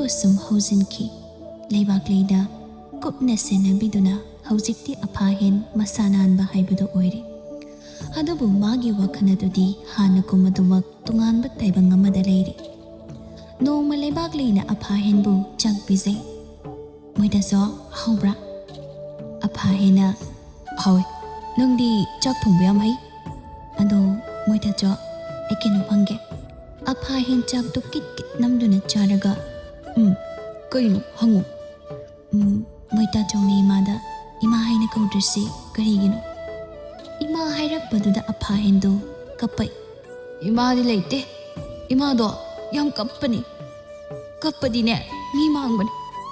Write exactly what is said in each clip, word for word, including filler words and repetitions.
ꯑꯁꯨꯝ ꯍꯧꯖꯤꯟꯈꯤ꯫ ꯂꯩꯕꯥꯛꯂꯩꯅ ꯀꯨꯞꯅ ꯁꯦꯟꯅꯕꯤꯗꯨꯅ ꯍꯧꯖꯤꯛꯇꯤ ꯑꯐꯥꯍꯦꯟ ꯃꯁꯥ ꯅꯥꯟꯕ ꯍꯥꯏꯕꯗꯨ ꯑꯣꯏꯔꯦ꯫ ꯑꯗꯨꯕꯨ ꯃꯥꯒꯤ ꯋꯥꯈꯜ ꯑꯗꯨꯗꯤ ꯍꯥꯟꯅꯒꯨꯝ ꯑꯗꯨꯃꯛ ꯇꯣꯉꯥꯟꯕ ꯇꯥꯏꯕꯪ ꯑꯃꯗ ꯂꯩꯔꯤ꯫ ꯅꯣꯡꯃ ꯂꯩꯕꯥꯛꯂꯩꯅ ꯑꯐꯥꯍꯦꯟꯕꯨ ꯆꯥꯛ ꯄꯤꯖꯩ꯫ "ꯃꯣꯏꯇꯥꯆꯧ, ꯍꯥꯎꯕ꯭ꯔꯥ?" ꯑꯐꯥꯍꯦꯟꯅ, "ꯍꯥꯎꯋꯦ꯫ ꯅꯪꯗꯤ ꯆꯥꯛ ꯊꯣꯡꯕ ꯌꯥꯝ ꯍꯩ꯫ ꯑꯗꯣ ꯃꯣꯏꯇꯥꯆꯧ, ꯑꯩ ꯀꯩꯅꯣꯝ ꯍꯪꯒꯦ?" ꯑꯐꯥꯍꯦꯟ ꯆꯥꯛꯇꯨ ꯀꯤꯠ ꯀꯤꯠ ꯅꯝꯗꯨꯅ ꯆꯥꯔꯒ, "ꯎꯝ, ꯀꯩꯅꯣ? ꯍꯪꯉꯨ꯫" "ꯎꯝ, ꯃꯣꯏꯇꯥꯆꯧꯅ ꯏꯃꯥꯗ ꯏꯃꯥ ꯍꯥꯏꯅ ꯀꯧꯗ꯭ꯔꯤꯁꯤ ꯀꯔꯤꯒꯤꯅꯣ?" ꯏꯃꯥ ꯍꯥꯏꯔꯛꯄꯗꯨꯗ ꯑꯐꯥꯍꯦꯟꯗꯨ ꯀꯞꯄꯛꯏ꯫ "ꯏꯃꯥꯗꯤ ꯂꯩꯇꯦ꯫ ꯏꯃꯥꯗꯣ ꯌꯥꯝ ꯀꯞꯄꯅꯤ꯫ ꯀꯞꯄꯗꯤꯅꯦ ꯃꯤ ꯃꯥꯡꯕꯅꯤ꯫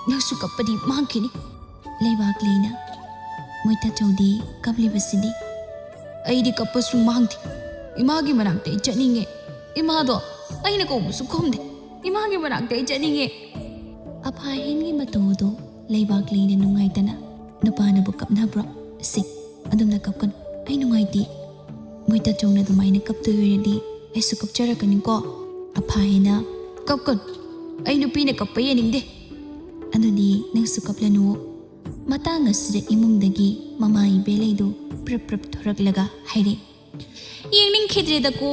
ꯅꯪꯁꯨ ꯀꯞꯄꯗꯤ ꯃꯥꯡꯈꯤꯅꯤ꯫" ꯂꯩꯕꯥꯛꯂꯩꯅ, "ꯃꯣꯏꯇꯥꯆꯧꯗꯤ ꯀꯞꯂꯤꯕꯁꯤꯗꯤ?" "ꯑꯩꯗꯤ ꯀꯞꯄꯁꯨ ꯃꯥꯡꯗꯦ꯫ ꯏꯃꯥꯒꯤ ꯃꯅꯥꯛꯇ ꯑꯩ ꯆꯠꯅꯤꯡꯉꯦ꯫ ꯏꯃꯥꯗꯣ ꯑꯩꯅ ꯀꯧꯕꯁꯨ ꯈꯨꯝꯗꯦ꯫ ꯏꯃꯥꯒꯤ ꯃꯅꯥꯛꯇ ꯑꯩ ꯆꯠꯅꯤꯡꯉꯦ꯫" ꯑꯐꯥꯍꯦꯟꯒꯤ ꯃꯇꯧ ꯑꯗꯨ ꯂꯩꯕꯥꯛꯂꯩꯅ ꯅꯨꯡꯉꯥꯏꯇꯅ, "ꯅꯨꯄꯥꯅꯕꯨ ꯀꯞꯅꯕ꯭ꯔꯣ? ꯁꯤ, ꯑꯗꯨꯝꯅ ꯀꯞꯀꯅꯨ꯫ ꯑꯩ ꯅꯨꯡꯉꯥꯏꯇꯦ꯫ ꯃꯣꯏꯇꯥꯆꯧꯅ ꯑꯗꯨꯃꯥꯏꯅ ꯀꯞꯇꯣꯏ ꯑꯣꯏꯔꯗꯤ ꯑꯩꯁꯨ ꯀꯞꯆꯔꯛꯀꯅꯤꯀꯣ꯫" ꯑꯐꯥꯍꯦꯟꯅ, "ꯀꯞꯀꯅꯨ꯫ ꯑꯩ ꯅꯨꯄꯤꯅ ꯀꯞꯄ ꯌꯦꯡꯅꯤꯡꯗꯦ꯫" "ꯑꯗꯨꯗꯤ ꯅꯪꯁꯨ ꯀꯞꯂꯅꯨ꯫" ꯃꯇꯥꯡ ꯑꯁꯤꯗ ꯏꯃꯨꯡꯗꯒꯤ ꯃꯃꯥ ꯏꯕꯦꯂꯩꯗꯨ ꯄ꯭ꯔꯞ ꯄ꯭ꯔꯞ ꯊꯣꯔꯛꯂꯒ ꯍꯥꯏꯔꯦ, "ꯌꯦꯡꯅꯤꯡꯈꯤꯗ꯭ꯔꯦꯗꯀꯣ,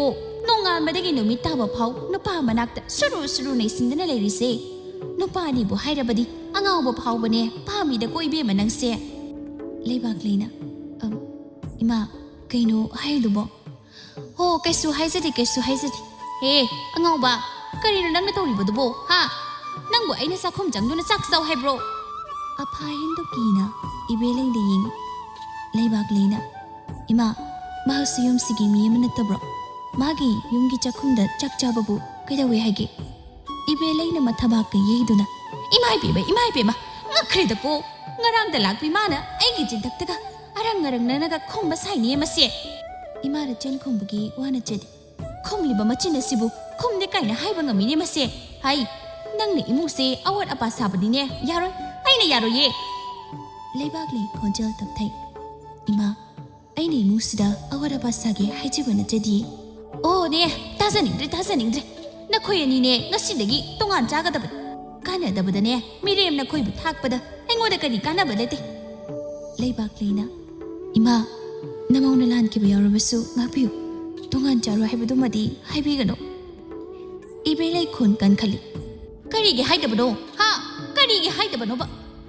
ꯅꯣꯡꯉꯥꯟꯕꯗꯒꯤ ꯅꯨꯃꯤꯠ ꯇꯥꯕ ꯐꯥꯎ ꯅꯨꯄꯥ ꯃꯅꯥꯛꯇ ꯁꯨꯔꯨ ꯁꯨꯔꯨ ꯅꯩꯁꯤꯟꯗꯅ ꯂꯩꯔꯤꯁꯦ꯫ ꯅꯨꯄꯥꯅꯤꯕꯨ ꯍꯥꯏꯔꯕꯗꯤ ꯑꯉꯥꯎꯕ ꯐꯥꯎꯕꯅꯦ ꯄꯥꯝꯃꯤꯗꯀꯣ ꯏꯕꯦꯝꯃ ꯅꯪꯁꯦ꯫" ꯂꯩꯕꯥꯛꯂꯩꯅ, "ꯑꯝ, ꯏꯃꯥ, ꯀꯩꯅꯣ ꯍꯥꯏꯗꯨꯕꯣ?" "ꯍꯣ, ꯀꯩꯁꯨ ꯍꯥꯏꯖꯗꯦ, ꯀꯩꯁꯨ ꯍꯥꯏꯖꯗꯦ꯫ ꯍꯦ, ꯑꯉꯥꯎꯕ, ꯀꯔꯤꯅꯣ ꯅꯪꯅ ꯇꯧꯔꯤꯕꯗꯨꯕꯣ, ꯍꯥ? ꯅꯪꯕꯨ ꯑꯩꯅ ꯆꯥꯛꯈꯨꯝ ꯆꯪꯗꯨꯅ ꯆꯥꯛ ꯆꯥꯎ ꯍꯥꯏꯕ꯭ꯔꯣ?" ꯑꯐꯥꯍꯦꯟꯗꯨ ꯀꯤꯅ ꯏꯕꯦꯂꯩꯗ ꯌꯦꯡꯉꯤ꯫ ꯂꯩꯕꯥꯛꯂꯩꯅ, "ꯏꯃꯥ, ꯃꯍꯥꯛꯁꯨ ꯌꯨꯝꯁꯤꯒꯤ ꯃꯤ ꯑꯃ ꯅꯠꯇꯕ꯭ꯔꯣ? ꯃꯥꯒꯤ ꯌꯨꯝꯒꯤ ꯆꯥꯛꯈꯨꯝꯗ ꯆꯥꯛ ꯆꯥꯕꯕꯨ ꯀꯩꯗꯧꯋꯦ ꯍꯥꯏꯒꯦ?" ꯏꯕꯦꯂꯩꯅ ꯃꯊꯕꯥꯛꯀ ꯌꯩꯗꯨꯅ, "ꯏꯃꯥ ꯏꯕꯦꯝꯃ, ꯏꯃꯥ ꯏꯕꯦꯝꯃ, ꯉꯛꯈ꯭ꯔꯦꯗꯀꯣ꯫ ꯉꯔꯥꯡꯗ ꯂꯥꯛꯄꯤ ꯃꯥꯅ ꯑꯩꯒꯤ ꯆꯤꯟꯊꯛꯇꯒ ꯑꯔꯪ ꯑꯔꯪꯅꯅꯒ ꯈꯨꯝꯕ ꯁꯥꯏꯅꯦ ꯃꯁꯦ꯫ ꯏꯃꯥꯅ ꯆꯦꯟ ꯈꯨꯝꯕꯒꯤ ꯋꯥ ꯅꯠꯆꯗꯦ꯫ ꯈꯨꯝꯂꯤꯕ ꯃꯆꯤꯟ ꯑꯁꯤꯕꯨ ꯈꯨꯝꯗꯦ ꯀꯥꯏꯅ ꯍꯥꯏꯕ ꯉꯝꯃꯤꯅꯦ ꯃꯁꯦ꯫ ꯍꯥꯏ, ꯅꯪꯅ ꯏꯃꯨꯡꯁꯦ ꯑꯋꯥꯠ ꯑꯄꯥ ꯁꯥꯕꯗꯤꯅꯦ ꯌꯥꯔꯣꯏ, ꯑꯩꯅ ꯌꯥꯔꯣꯏꯌꯦ꯫" ꯂꯩꯕꯥꯛꯂꯩ ꯈꯣꯟꯖꯦꯜ ꯇꯞꯊꯩ꯫ "ꯏꯃꯥ, ꯑꯩꯅ ꯏꯃꯨꯡꯁꯤꯗ ꯑꯋꯥꯠ ꯑꯄꯥ ꯁꯥꯒꯦ ꯍꯥꯏꯖꯕ ꯅꯠꯆꯗꯤꯌꯦ꯫" "ꯑꯣꯅꯦ, ꯇꯥꯖꯅꯤꯡꯗ꯭ꯔꯦ, ꯇꯥꯖꯅꯤꯡꯗ꯭ꯔꯦ꯫ ꯅꯈꯣꯏ ꯑꯅꯤꯅꯦ ꯉꯁꯤꯗꯒꯤ ꯇꯣꯉꯥꯟ ꯆꯥꯒꯗꯕꯅꯤ꯫ ꯀꯥꯟꯅꯗꯕꯗꯅꯦ, ꯃꯤꯔꯦꯝꯅ ꯈꯣꯏꯕꯨ ꯊꯥꯛꯄꯗ ꯑꯩꯉꯣꯟꯗ ꯀꯔꯤ ꯀꯥꯟꯅꯕ ꯂꯩꯇꯦ꯫ ꯂꯩꯕꯥꯛꯂꯩꯅ, "ꯏꯃꯥ, ꯅꯃꯧꯅ ꯂꯥꯟꯈꯤꯕ ꯌꯥꯎꯔꯕꯁꯨ ꯉꯥꯛꯄꯤꯌꯨ꯫ ꯇꯣꯉꯥꯟ ꯆꯥꯔꯣ ꯍꯥꯏꯕꯗꯨꯃꯗꯤ ꯍꯥꯏꯕꯤꯒꯅꯨ"꯫ ꯏꯕꯦꯂꯩ ꯈꯣꯟ ꯀꯟꯈꯠꯂꯤ꯫ "ꯀꯔꯤꯒꯤ ꯍꯥꯏꯗꯕꯅꯣ? ꯍꯥ? ꯀꯔꯤꯒꯤ ꯍꯥꯏꯗꯕꯅꯣꯕ?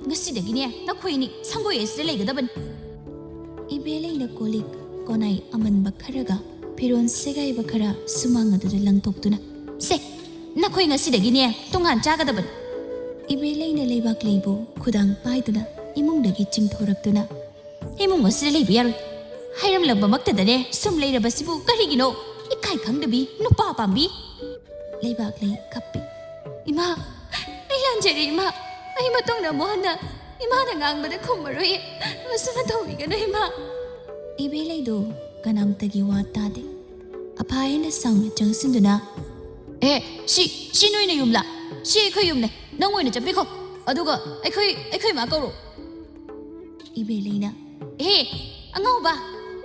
ꯉꯁꯤꯗꯒꯤꯅꯦ ꯅꯈꯣꯏꯅꯤ ꯁꯪꯒꯣꯏ ꯑꯁꯤꯗ ꯂꯩꯒꯗꯕꯅꯤ"꯫ ꯏꯕꯦꯂꯩꯅ ꯀꯣꯜꯂꯤꯛ ꯀꯣꯅꯥꯏ ꯑꯃꯟꯕ ꯈꯔꯒ ꯐꯤꯔꯣꯜ ꯁꯦꯒꯥꯏꯕ ꯈꯔ ꯁꯨꯃꯥꯡ ꯑꯗꯨꯗ ꯂꯪꯊꯣꯛꯇꯨꯅ, "ꯁꯦ, ꯅꯈꯣꯏ ꯉꯁꯤꯗꯒꯤꯅꯦ ꯇꯣꯉꯥꯟ ꯆꯥꯒꯗꯕꯅꯤ"꯫ ꯏꯕꯦꯂꯩꯅ ꯂꯩꯕꯥꯛꯂꯩꯕꯨ ꯈꯨꯗꯥꯡ ꯄꯥꯏꯗꯨꯅ ꯏꯃꯨꯡꯗꯒꯤ ꯆꯤꯡꯊꯣꯔꯛꯇꯨꯅ, "ꯏꯃꯨꯡ ꯑꯁꯤꯗ ꯂꯩꯕ ꯌꯥꯔꯣꯏ꯫ ꯍꯥꯏꯔꯝꯂꯕꯃꯛꯇꯗꯅꯦ ꯁꯨꯝ ꯂꯩꯔꯕꯁꯤꯕꯨ ꯀꯔꯤꯒꯤꯅꯣ? ꯏꯀꯥꯏ ꯈꯪꯗꯕꯤ ꯅꯨꯄꯥ ꯄꯥꯝꯕꯤ"꯫ ꯂꯩꯕꯥꯛꯂꯩ ꯀꯞꯄꯤ꯫ "ꯏꯃꯥ, ꯑꯩ ꯂꯥꯟꯖꯔꯦ ꯏꯃꯥ꯫ ꯑꯩ ꯃꯇꯨꯡꯗ ꯑꯃꯨꯛ ꯍꯟꯅ ꯏꯃꯥꯅ ꯉꯥꯡꯕꯗ ꯈꯨꯝꯃꯔꯣꯏꯌꯦ꯫ ꯑꯁꯨꯝꯅ ꯇꯧꯕꯤꯒꯅꯨ ꯏꯃꯥ"꯫ ꯏꯕꯦꯂꯩꯗꯣ ꯀꯅꯥꯝꯇꯒꯤ ꯋꯥ ꯇꯥꯗꯦ꯫ ꯑꯐꯥꯍꯦꯟꯅ ꯁꯥꯎꯅ ꯆꯪꯁꯤꯟꯗꯨꯅ, "ꯑꯦ, ꯁꯤ, ꯁꯤ ꯅꯣꯏꯅ ꯌꯨꯝꯂꯥ? ꯁꯤ ꯑꯩꯈꯣꯏ ꯌꯨꯝꯅꯦ꯫ ꯅꯪ ꯑꯣꯏꯅ ꯆꯠꯄꯤꯈꯣ꯫ ꯑꯗꯨꯒ ꯑꯩꯈꯣꯏ, ꯑꯩꯈꯣꯏ ꯃꯥ ꯀꯧꯔꯣ"꯫ ꯏꯕꯦꯂꯩꯅ, "ꯑꯦ, ꯑꯉꯥꯎꯕ,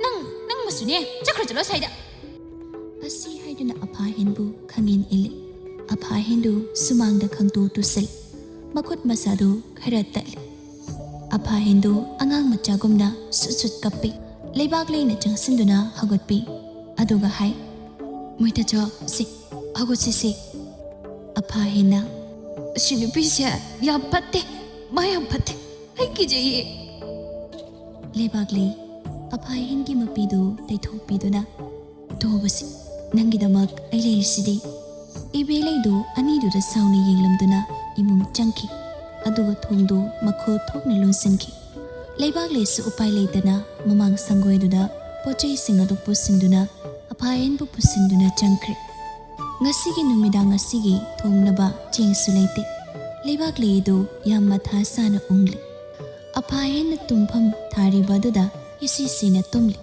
ꯅꯪ, ꯅꯪ ꯃꯁꯨꯅꯦ, ꯆꯠꯈ꯭ꯔꯣ, ꯆꯠꯂꯣ ꯑꯁ꯭ꯋꯥꯏꯗ"꯫ ꯑꯁꯤ ꯍꯥꯏꯗꯨꯅ ꯑꯐꯥꯍꯦꯟꯕꯨ ꯈꯪꯏꯟ ꯏꯜꯂꯤ꯫ ꯑꯐꯥꯍꯦꯟꯗꯨ ꯁꯨꯃꯥꯡꯗ ꯈꯪꯇꯨ ꯇꯨꯁꯤꯜꯂꯤ꯫ ꯃꯈꯨꯠ ꯃꯁꯥꯗꯨ ꯈꯔ ꯇꯠꯂꯤ꯫ ꯑꯐꯥꯍꯦꯟꯗꯨ ꯑꯉꯥꯡ ꯃꯆꯥꯒꯨꯝꯅ ꯁꯨꯠ ꯁꯨꯠ ꯀꯞꯄꯤ꯫ ꯂꯩꯕꯥꯛꯂꯩꯅ ꯆꯪꯁꯤꯟꯗꯨꯅ ꯍꯧꯒꯠꯄꯤ꯫ ꯑꯗꯨꯒ ꯍꯥꯏ, "ꯃꯣꯏꯇꯥꯆꯧ, ꯁꯤ, ꯍꯧꯒꯠꯁꯤ ꯁꯤ"꯫ ꯑꯐꯥꯍꯦꯟꯅ, "ꯑꯁꯤ ꯅꯨꯄꯤꯁꯦ ꯌꯥꯝ ꯐꯠꯇꯦ, ꯃꯥ ꯌꯥꯝ ꯐꯠꯇꯦ꯫ ꯑꯩ ꯀꯤꯖꯩꯌꯦ"꯫ ꯂꯩꯕꯥꯛꯂꯩ ꯑꯐꯥꯍꯦꯟꯒꯤ ꯃꯄꯤꯗꯨ ꯇꯩꯊꯣꯛꯄꯤꯗꯨꯅ, "ꯇꯣꯕꯁꯤ, ꯅꯪꯒꯤꯗꯃꯛ ꯑꯩ ꯂꯩꯔꯤꯁꯤꯗꯤ"꯫ ꯏꯕꯦꯂꯩꯗꯨ ꯑꯅꯤꯗꯨꯗ ꯁꯥꯎꯅ ꯌꯦꯡꯂꯝꯗꯨꯅ ꯏꯃꯨꯡ ꯆꯪꯈꯤ꯫ ꯑꯗꯨꯒ ꯊꯣꯡꯗꯨ ꯃꯈꯣꯜ ꯊꯣꯛꯅ ꯂꯣꯟꯁꯤꯟꯈꯤ꯫ ꯂꯩꯕꯥꯛꯂꯩꯁꯨ ꯎꯄꯥꯏ ꯂꯩꯇꯅ ꯃꯃꯥꯡ ꯁꯪꯒꯣꯏꯗꯨꯗ ꯄꯣꯠꯆꯩꯁꯤꯡ ꯑꯗꯨ ꯄꯨꯁꯤꯟꯗꯨꯅ ꯑꯐꯥꯍꯦꯟꯕꯨ ꯄꯨꯁꯤꯟꯗꯨꯅ ꯆꯪꯈ꯭ꯔꯦ꯫ ꯉꯁꯤꯒꯤ ꯅꯨꯃꯤꯗꯥꯡ ꯑꯁꯤꯒꯤ ꯊꯣꯡꯅꯕ ꯆꯦꯡꯁꯨ ꯂꯩꯇꯦ꯫ ꯂꯩꯕꯥꯛꯂꯩ ꯑꯗꯨ ꯌꯥꯝ ꯃꯊꯥ ꯁꯥꯅ ꯎꯪꯂꯤ꯫ ꯑꯐꯥꯍꯦꯟꯅ ꯇꯨꯝꯐꯝ ꯊꯥꯔꯤꯕ ꯑꯗꯨꯗ ꯏꯁꯤ ꯁꯤꯅ ꯇꯨꯝꯂꯤ꯫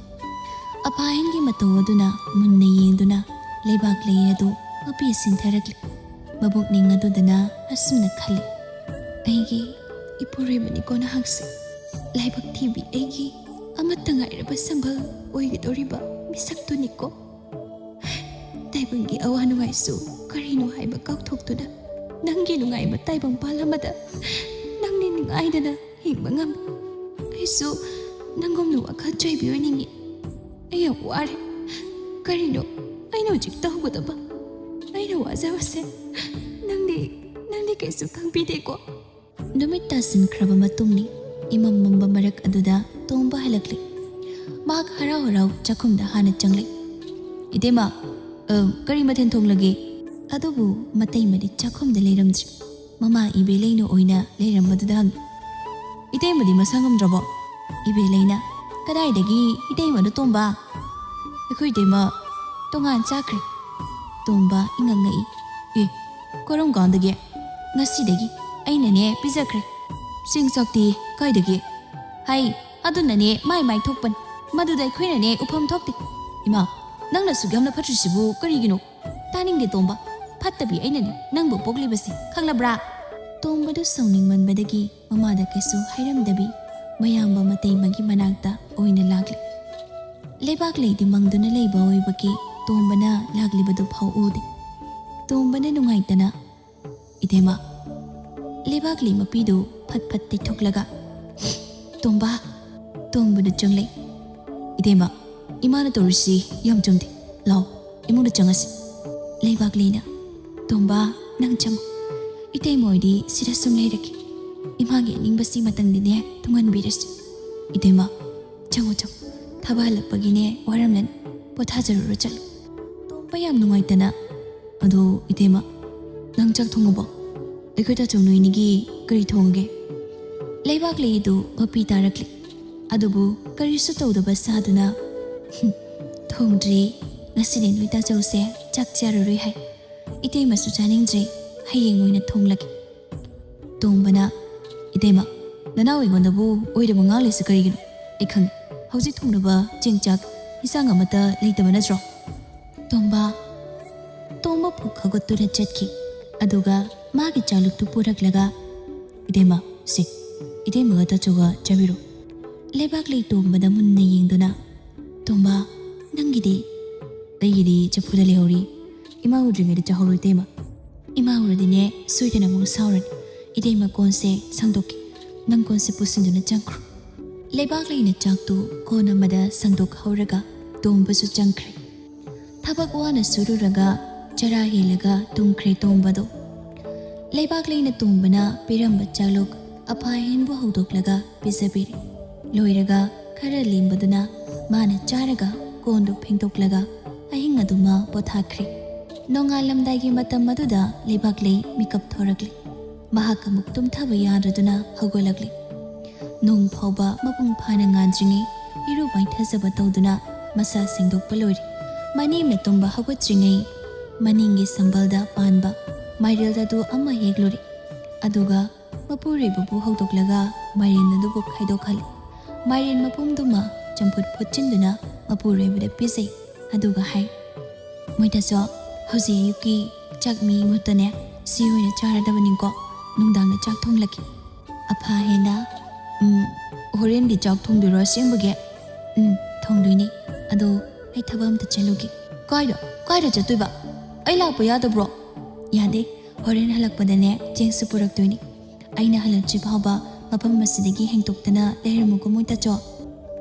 ꯑꯐꯥꯍꯦꯟꯒꯤ ꯃꯇꯧ ꯑꯗꯨꯅ ꯃꯨꯟꯅ ꯌꯦꯡꯗꯨꯅ ꯂꯩꯕꯥꯛꯂꯩ ꯑꯗꯨ ꯃꯄꯤ ꯁꯤꯟꯊꯔꯛꯂꯤ꯫ ꯃꯕꯨꯛꯅꯤꯡ ꯑꯗꯨꯗꯅ ꯑꯁꯨꯝꯅ ꯈꯜꯂꯤ, "ꯑꯩꯒꯤ ꯏꯄꯨꯔꯣꯏꯕꯅꯤꯀꯣ ꯅꯍꯥꯛꯁꯦ꯫ ꯂꯥꯏꯕꯛ ꯊꯤꯕꯤ ꯑꯩꯒꯤ ꯑꯃꯠꯇ ꯉꯥꯏꯔꯕ ꯁꯝꯕꯜ ꯑꯣꯏꯒꯗꯧꯔꯤꯕ ꯃꯤꯁꯛꯇꯨꯅꯤꯀꯣ"꯫ ꯇꯥꯏꯕꯪꯒꯤ ꯑꯋꯥ ꯅꯨꯡꯉꯥꯏꯁꯨ ꯀꯔꯤꯅꯣ ꯍꯥꯏꯕ ꯀꯥꯎꯊꯣꯛꯇꯨꯅ ꯅꯪꯒꯤ ꯅꯨꯡꯉꯥꯏꯕ ꯇꯥꯏꯕꯪꯄꯥꯜ ꯑꯃꯗ ꯅꯪꯗꯤ ꯅꯨꯡꯉꯥꯏꯗꯅ ꯍꯤꯡꯕ ꯉꯝꯃꯤ꯫ ꯑꯩꯁꯨ ꯅꯪꯒꯨꯝꯅ ꯋꯥꯈꯜ ꯆꯣꯏꯕꯤ ꯑꯣꯏꯅꯤꯡꯉꯤ꯫ ꯑꯩ ꯌꯥꯝ ꯋꯥꯔꯦ꯫ ꯀꯔꯤꯅꯣ ꯑꯩꯅ ꯍꯧꯖꯤꯛ ꯇꯧꯒꯗꯕ? ꯑꯩꯅ ꯋꯥꯖꯕꯁꯦ ꯅꯪꯗꯤ, ꯅꯪꯗꯤ ꯀꯩꯁꯨ ꯈꯪꯕꯤꯗꯦꯀꯣ꯫ ꯅꯨꯃꯤꯠ ꯇꯥꯁꯤꯟꯈ꯭ꯔꯕ ꯃꯇꯨꯡꯅꯤ꯫ ꯏꯃꯝ ꯃꯝꯕ ꯃꯔꯛ ꯑꯗꯨꯗ ꯇꯣꯝꯕ ꯍꯜꯂꯛꯂꯦ꯫ ꯃꯍꯥꯛ ꯍꯔꯥꯎ ꯍꯔꯥꯎ ꯆꯥꯛꯈꯨꯝꯗ ꯍꯥꯟꯅ ꯆꯪꯂꯦ꯫ "ꯏꯇꯩꯃ, ꯑ, ꯀꯔꯤ ꯃꯊꯦꯜ ꯊꯣꯡꯂꯒꯦ?" ꯑꯗꯨꯕꯨ ꯃꯇꯩꯃꯗꯤ ꯆꯥꯛꯈꯨꯝꯗ ꯂꯩꯔꯝꯗ꯭ꯔꯦ꯫ ꯃꯃꯥ ꯏꯕꯦꯂꯩꯅ ꯑꯣꯏꯅ ꯂꯩꯔꯝꯕꯗꯨꯗ ꯍꯪꯉꯤ꯫ "ꯏꯇꯩꯃꯗꯤ ꯃꯁꯥ ꯉꯝꯗ꯭ꯔꯕꯣ?" ꯏꯕꯦꯂꯩꯅ, "ꯀꯗꯥꯏꯗꯒꯤ ꯏꯇꯩꯃꯅꯣ ꯇꯣꯝꯕ? ꯑꯩꯈꯣꯏ ꯏꯇꯩꯃ ꯇꯣꯉꯥꯟ ꯆꯥꯈ꯭ꯔꯦ꯫" ꯇꯣꯝꯕ ꯏꯉꯛ ꯉꯛꯏ꯫ "ꯑꯦ, ꯀꯔꯝ ꯀꯥꯟꯗꯒꯤ?" "ꯉꯁꯤꯗꯒꯤ꯫ ꯑꯩꯅꯅꯦ ꯄꯤꯖꯈ꯭ꯔꯦ꯫" "ꯆꯦꯡ ꯆꯥꯛꯇꯤ ꯀꯥꯏꯗꯒꯤ?" "ꯍꯥꯏ, ꯑꯗꯨꯅꯅꯦ ꯃꯥꯏ ꯃꯥꯏ ꯊꯣꯛꯄꯅꯤ꯫ ꯃꯗꯨꯗ ꯑꯩꯈꯣꯏꯅꯅꯦ ꯎꯐꯝ ꯊꯣꯛꯇꯦ꯫" "ꯏꯃꯥ, ꯅꯪꯅ ꯑꯁꯨꯛ ꯌꯥꯝꯅ ꯐꯠꯇ꯭ꯔꯤꯁꯤꯕꯨ ꯀꯔꯤꯒꯤꯅꯣ?" "ꯇꯥꯅꯤꯡꯗꯦ ꯇꯣꯝꯕ꯫ ꯐꯠꯇꯕꯤ ꯑꯩꯅꯅꯦ ꯅꯪꯕꯨ ꯄꯣꯛꯂꯤꯕꯁꯦ, ꯈꯪꯂꯕ꯭ꯔꯥ?" ꯇꯣꯝꯕꯗꯨ ꯁꯥꯎꯅꯤꯡꯃꯟꯕꯗꯒꯤ ꯃꯃꯥꯗ ꯀꯩꯁꯨ ꯍꯥꯏꯔꯝꯗꯕꯤ ꯃꯌꯥꯝꯕ ꯃꯇꯩꯃꯒꯤ ꯃꯅꯥꯛꯇ ꯑꯣꯏꯅ ꯂꯥꯛꯂꯦ꯫ ꯂꯩꯕꯥꯛꯂꯩꯗꯤ ꯃꯪꯗꯨꯅ ꯂꯩꯕ ꯑꯣꯏꯕꯒꯤ ꯇꯣꯝꯕꯅ ꯂꯥꯛꯂꯤꯕꯗꯨ ꯐꯥꯎ ꯎꯗꯦ꯫ ꯇꯣꯝꯕꯅ ꯅꯨꯡꯉꯥꯏꯇꯅ, "ꯏꯇꯩꯃ꯫" ꯂꯩꯕꯥꯛꯂꯩ ꯃꯄꯤꯗꯨ ꯐꯠ ꯐꯠ ꯇꯩꯊꯣꯛꯂꯒ, "ꯇꯣꯝꯕ꯫" ꯇꯣꯝꯕꯅ ꯆꯪꯂꯦ꯫ "ꯏꯇꯩꯃ, ꯏꯃꯥꯅ ꯇꯧꯔꯤꯁꯤ ꯌꯥꯝ ꯆꯨꯝꯗꯦ꯫ ꯂꯥꯎ, ꯏꯃꯨꯡꯗ ꯆꯪꯉꯁꯤ꯫" ꯂꯩꯕꯥꯛꯂꯩꯅ, "ꯇꯣꯝꯕ, ꯅꯪ ꯆꯪꯉꯨ꯫ ꯏꯇꯩꯃ ꯍꯣꯏꯗꯤ ꯁꯤꯗ ꯁꯨꯝ ꯂꯩꯔꯒꯦ꯫ ꯏꯃꯥꯒꯤ ꯑꯅꯤꯡꯕꯁꯤ ꯃꯇꯪꯗꯤꯅꯦ ꯊꯨꯡꯍꯟꯕꯤꯔꯁꯤ꯫ ꯏꯇꯩꯃ, ꯆꯪꯉꯨ, ꯆꯪꯉꯨ꯫ ꯊꯕꯛ ꯍꯜꯂꯛꯄꯒꯤꯅꯦ ꯋꯥꯔꯝꯂꯅꯤ꯫ ꯄꯣꯊꯥꯖꯔꯨꯔꯣ, ꯆꯠꯂꯨ꯫" ꯇꯣꯝꯕ ꯌꯥꯝ ꯅꯨꯡꯉꯥꯏꯇꯅ, "ꯑꯗꯣ ꯏꯇꯩꯃ, ꯅꯪ ꯆꯥꯛ ꯊꯣꯡꯉꯕꯣ? ꯑꯩꯈꯣꯏ ꯇꯥꯆꯧ ꯅꯣꯏꯅꯤꯒꯤ ꯀꯔꯤ ꯊꯣꯡꯉꯒꯦ?" ꯂꯩꯕꯥꯛꯂꯩꯗꯨ ꯃꯄꯤ ꯇꯥꯔꯛꯂꯦ꯫ ꯑꯗꯨꯕꯨ ꯀꯔꯤꯁꯨ ꯇꯧꯗꯕ ꯁꯥꯗꯨꯅ, "ꯍꯨꯝ, ꯊꯣꯡꯗ꯭ꯔꯤ꯫ ꯉꯁꯤꯗꯤ ꯅꯣꯏ ꯇꯥꯆꯧꯁꯦ ꯆꯥꯛ ꯆꯥꯔꯔꯣꯏ ꯍꯥꯏ꯫ ꯏꯇꯩꯃꯁꯨ ꯆꯥꯅꯤꯡꯗ꯭ꯔꯦ꯫ ꯍꯌꯦꯡ ꯑꯣꯏꯅ ꯊꯣꯡꯂꯒꯦ꯫" ꯇꯣꯝꯕꯅ, "ꯏꯇꯩꯃ, ꯅꯅꯥꯎ ꯑꯩꯉꯣꯟꯗꯕꯨ ꯑꯣꯏꯗꯕ ꯉꯥꯡꯂꯤꯁꯤ ꯀꯔꯤꯒꯤꯅꯣ? ꯑꯩ ꯈꯪꯉꯤ꯫ ꯍꯧꯖꯤꯛ ꯊꯣꯡꯅꯕ ꯆꯦꯡ ꯆꯥꯛ, ꯏꯟꯁꯥꯡ ꯑꯃꯠꯇ ꯂꯩꯇꯕ ꯅꯠꯇ꯭ꯔꯣ?" ꯇꯣꯝꯕ꯫ ꯇꯣꯝꯕ ꯄꯨꯛ ꯍꯧꯒꯠꯇꯨꯅ ꯆꯠꯈꯤ꯫ ꯑꯗꯨꯒ ꯃꯥꯒꯤ ꯆꯥꯂꯨꯛꯇꯨ ꯄꯨꯔꯛꯂꯒ, "ꯏꯇꯩꯃ, ꯁꯦ, ꯏꯇꯩꯃꯒ ꯇꯥꯆꯧꯒ ꯆꯥꯕꯤꯔꯣ꯫" ꯂꯩꯕꯥꯛꯂꯩ ꯇꯣꯝꯕꯗ ꯃꯨꯟꯅ ꯌꯦꯡꯗꯨꯅ, "ꯇꯣꯝꯕ, ꯅꯪꯒꯤꯗꯤ?" "ꯑꯩꯒꯤꯗꯤ ꯆꯐꯨꯗ ꯂꯩꯍꯧꯔꯤ꯫ ꯏꯃꯥ ꯎꯗ꯭ꯔꯤꯉꯩꯗ ꯆꯥꯍꯧꯔꯣ, ꯏꯇꯩꯃ꯫" "ꯏꯃꯥ ꯎꯔꯗꯤꯅꯦ ꯁꯣꯏꯗꯅ ꯑꯃꯨꯛ ꯁꯥꯎꯔꯅꯤ꯫ ꯏꯇꯩꯃ, ꯀꯣꯟꯁꯦ ꯁꯪꯗꯣꯛꯀꯦ, ꯅꯪ ꯀꯣꯟꯁꯦ ꯄꯨꯁꯤꯟꯗꯨꯅ ꯆꯪꯈ꯭ꯔꯣ꯫" ꯂꯩꯕꯥꯛꯂꯩꯅ ꯆꯥꯛꯇꯨ ꯀꯣꯟ ꯑꯃꯗ ꯁꯪꯗꯣꯛꯍꯧꯔꯒ ꯇꯣꯝꯕꯁꯨ ꯆꯪꯈ꯭ꯔꯦ꯫ ꯊꯕꯛ ꯋꯥꯅ ꯁꯨꯔꯨꯔꯒ ꯆꯔꯥ ꯍꯦꯜꯂꯒ ꯇꯨꯝꯈ꯭ꯔꯦ ꯇꯣꯝꯕꯗꯣ꯫ ꯂꯩꯕꯥꯛꯂꯩꯅ ꯇꯣꯝꯕꯅ ꯄꯤꯔꯝꯕ ꯆꯥꯛꯂꯨꯛ ꯑꯐꯥꯍꯦꯟꯕꯨ ꯍꯧꯗꯣꯛꯂꯒ ꯄꯤꯖꯕꯤꯔꯦ꯫ ꯂꯣꯏꯔꯒ ꯈꯔ ꯂꯦꯝꯕꯗꯨꯅ ꯃꯥꯅ ꯆꯥꯔꯒ ꯀꯣꯟꯗꯨ ꯐꯦꯡꯗꯣꯛꯂꯒ ꯑꯍꯤꯡ ꯑꯗꯨꯃ ꯄꯣꯊꯥꯈ꯭ꯔꯦ꯫ ꯅꯣꯡꯉꯥꯜꯂꯝꯗꯥꯏꯒꯤ ꯃꯇꯝ ꯑꯗꯨꯗ ꯂꯩꯕꯥꯛꯂꯩ ꯃꯤꯀꯞ ꯊꯣꯔꯛꯂꯦ꯫ ꯃꯍꯥꯛ ꯑꯃꯨꯛ ꯇꯨꯝꯊꯕ ꯌꯥꯗ꯭ꯔꯗꯨꯅ ꯍꯧꯒꯠꯂꯛꯂꯦ꯫ ꯅꯣꯡ ꯐꯥꯎꯕ ꯃꯄꯨꯡ ꯐꯥꯅ ꯉꯥꯟꯗ꯭ꯔꯤꯉꯩ ꯏꯔꯨ ꯃꯥꯏꯊꯖꯕ ꯇꯧꯗꯨꯅ ꯃꯁꯥ ꯁꯦꯡꯗꯣꯛꯄ ꯂꯣꯏꯔꯦ꯫ ꯃꯅꯦꯝꯅ ꯇꯨꯝꯕ ꯍꯧꯒꯠꯇ꯭ꯔꯤꯉꯩ ꯃꯅꯤꯡꯒꯤ ꯁꯝꯕꯜꯗ ꯄꯥꯟꯕ ꯃꯥꯏꯔꯦꯜ ꯑꯗꯨ ꯑꯃ ꯍꯦꯛꯂꯨꯔꯦ꯫ ꯑꯗꯨꯒ ꯃꯄꯨꯔꯣꯏꯕꯕꯨ ꯍꯧꯗꯣꯛꯂꯒ ꯃꯥꯏꯔꯦꯟ ꯑꯗꯨꯕꯨ ꯈꯥꯏꯗꯣꯛꯍꯜꯂꯤ꯫ ꯃꯥꯏꯔꯦꯟ ꯃꯄꯨꯝꯗꯨꯃ ꯆꯝꯐꯨꯠ ꯐꯨꯠꯆꯤꯟꯗꯨꯅ ꯃꯄꯨꯔꯣꯏꯕꯗ ꯄꯤꯖꯩ꯫ ꯑꯗꯨꯒ ꯍꯥꯏ, "ꯃꯣꯏꯇꯥꯆꯧ, ꯍꯧꯖꯤꯛ ꯑꯌꯨꯛꯀꯤ ꯆꯥꯛ ꯃꯤ ꯃꯍꯨꯠꯇꯅꯦ ꯁꯤ ꯑꯣꯏꯅ ꯆꯥꯔꯗꯕꯅꯤꯀꯣ꯫ ꯅꯨꯡꯗꯥꯡꯗ ꯆꯥꯛ ꯊꯣꯡꯂꯛꯀꯦ꯫" ꯑꯐꯥꯍꯦꯟꯅ, "ꯎꯝ, ꯍꯣꯔꯦꯟꯗꯤ ꯆꯥꯛ ꯊꯣꯡꯗꯣꯏꯔꯣ ꯑꯁꯦꯡꯕꯒꯤ?" "ꯎꯝ, ꯊꯣꯡꯗꯣꯏꯅꯤ꯫ ꯑꯗꯣ ꯑꯩ ꯊꯕꯛ ꯑꯝꯇ ꯆꯠꯂꯨꯒꯦ꯫" "ꯀꯥꯏꯗ? ꯀꯥꯏꯗ ꯆꯠꯇꯣꯏꯕ? ꯑꯩ ꯂꯥꯛꯄ ꯌꯥꯗꯕ꯭ꯔꯣ?" "ꯌꯥꯗꯦ꯫ ꯍꯣꯔꯦꯟ ꯍꯜꯂꯛꯄꯗꯅꯦ ꯆꯦꯡꯁꯨ ꯄꯨꯔꯛꯇꯣꯏꯅꯤ꯫ ꯑꯩꯅ ꯍꯜꯂꯛꯇ꯭ꯔꯤ ꯐꯥꯎꯕ ꯃꯐꯝ ꯑꯁꯤꯗꯒꯤ ꯍꯦꯟꯇꯣꯛꯇꯅ ꯂꯩꯔꯝꯃꯨꯀꯣ ꯃꯣꯏꯇꯥꯆꯧ꯫"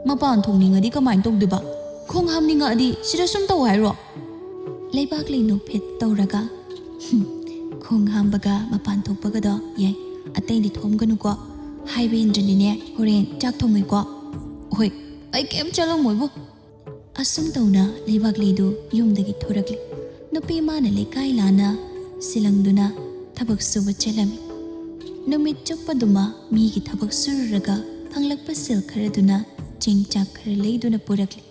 "ꯃꯄꯥꯟ ꯊꯣꯛꯅꯤꯡꯉꯗꯤ ꯀꯃꯥꯏꯅ ꯇꯧꯗꯣꯏꯕ? ꯈꯣꯡ ꯍꯥꯝꯅꯤꯡꯉꯛꯑꯗꯤ ꯁꯤꯗ ꯁꯨꯝ ꯇꯧ ꯍꯥꯏꯔꯣ?" ꯂꯩꯕꯥꯛꯂꯩ ꯅꯣꯛꯐꯦꯠ ꯇꯧꯔꯒ, "ꯍꯨꯝ, ꯈꯣꯡ ꯍꯥꯝꯕꯒ ꯃꯄꯥꯟ ꯊꯣꯛꯄꯒꯗꯣ ꯌꯥꯏ꯫ ꯑꯇꯩꯗꯤ ꯊꯣꯝꯒꯅꯨꯀꯣ꯫ ꯍꯥꯏꯕ ꯏꯟꯗ꯭ꯔꯗꯤꯅꯦ ꯍꯣꯔꯦꯟ ꯆꯥꯛ ꯊꯣꯡꯉꯣꯏꯀꯣ꯫" "ꯍꯣꯏ, ꯑꯩ ꯀꯩꯝ ꯆꯠꯂꯝꯃꯣꯏꯕꯨ꯫" ꯑꯁꯨꯝ ꯇꯧꯅ ꯂꯩꯕꯥꯛꯂꯩꯗꯨ ꯌꯨꯝꯗꯒꯤ ꯊꯣꯔꯛꯂꯦ꯫ ꯅꯨꯄꯤ ꯃꯥꯅ ꯂꯩꯀꯥꯏ ꯂꯥꯟꯅ ꯁꯤꯂꯪꯗꯨꯅ ꯊꯕꯛ ꯁꯨꯕ ꯆꯠꯂꯝꯃꯤ꯫ ꯅꯨꯃꯤꯠ ꯆꯨꯞꯄꯗꯨꯃ ꯃꯤꯒꯤ ꯊꯕꯛ ꯁꯨꯔꯨꯔꯒ ꯐꯪꯂꯛꯄ ꯁꯦꯜ ꯈꯔꯗꯨꯅ ꯆꯦꯡ ꯆꯥꯛ ꯈꯔ ꯂꯩꯗꯨꯅ ꯄꯨꯔꯛꯂꯦ꯫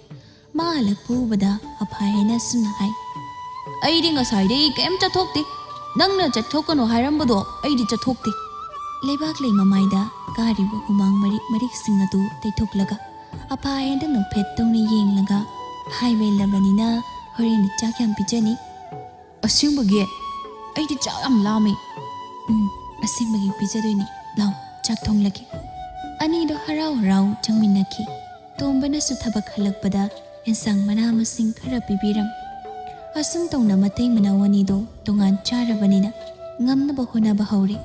ꯃꯥ ꯍꯜꯂꯛꯄ ꯎꯕꯗ ꯑꯐꯥꯍꯦꯟꯅ ꯑꯁꯨꯝꯅ ꯍꯥꯏ, "ꯑꯩꯗꯤ ꯉꯁꯥꯏꯗꯒꯤ ꯀꯩꯝ ꯆꯠꯊꯣꯛꯇꯦ꯫ ꯅꯪꯅ ꯆꯠꯊꯣꯛꯀꯅꯣ ꯍꯥꯏꯔꯝꯕꯗꯣ ꯑꯩꯗꯤ ꯆꯠꯊꯣꯛꯇꯦ꯫" ꯂꯩꯕꯥꯛꯂꯩ ꯃꯃꯥꯏꯗ ꯀꯥꯔꯤꯕ ꯍꯨꯃꯥꯡ ꯃꯔꯤꯛ ꯃꯔꯤꯛꯁꯤꯡ ꯑꯗꯨ ꯇꯩꯊꯣꯛꯂꯒ ꯑꯐꯥꯍꯦꯟꯗ ꯅꯣꯛꯐꯦꯠ ꯇꯧꯅ ꯌꯦꯡꯂꯒ, "ꯍꯥꯏꯕ ꯏꯜꯂꯕꯅꯤꯅ ꯍꯣꯔꯦꯟꯗꯤ ꯆꯥꯛ ꯌꯥꯝ ꯄꯤꯖꯅꯤ꯫" "ꯑꯁꯦꯡꯕꯒꯤ? ꯑꯩꯗꯤ ꯆꯥꯛ ꯌꯥꯝ ꯂꯥꯝꯃꯦ꯫" "ꯎꯝ, ꯑꯁꯦꯡꯕꯒꯤ ꯄꯤꯖꯗꯣꯏꯅꯤ꯫ ꯂꯥꯎ, ꯆꯥꯛ ꯊꯣꯡꯂꯒꯦ꯫" ꯑꯅꯤꯗꯣ ꯍꯔꯥꯎ ꯍꯔꯥꯎ ꯆꯪꯃꯤꯟꯅꯈꯤ꯫ ꯇꯣꯝꯕꯅꯁꯨ ꯊꯕꯛ ꯍꯜꯂꯛꯄꯗ ꯑꯦꯟꯁꯥꯡ ꯃꯅꯥ ꯃꯁꯤꯡ ꯈꯔ ꯄꯤꯕꯤꯔꯝ꯫ ꯑꯁꯨꯝ ꯇꯧꯅ ꯃꯇꯩ ꯃꯅꯥꯎ ꯑꯅꯤꯗꯣ ꯇꯣꯉꯥꯟ ꯆꯥꯔꯕꯅꯤꯅ ꯉꯝꯅꯕ ꯍꯣꯠꯅꯕ ꯍꯧꯔꯦ꯫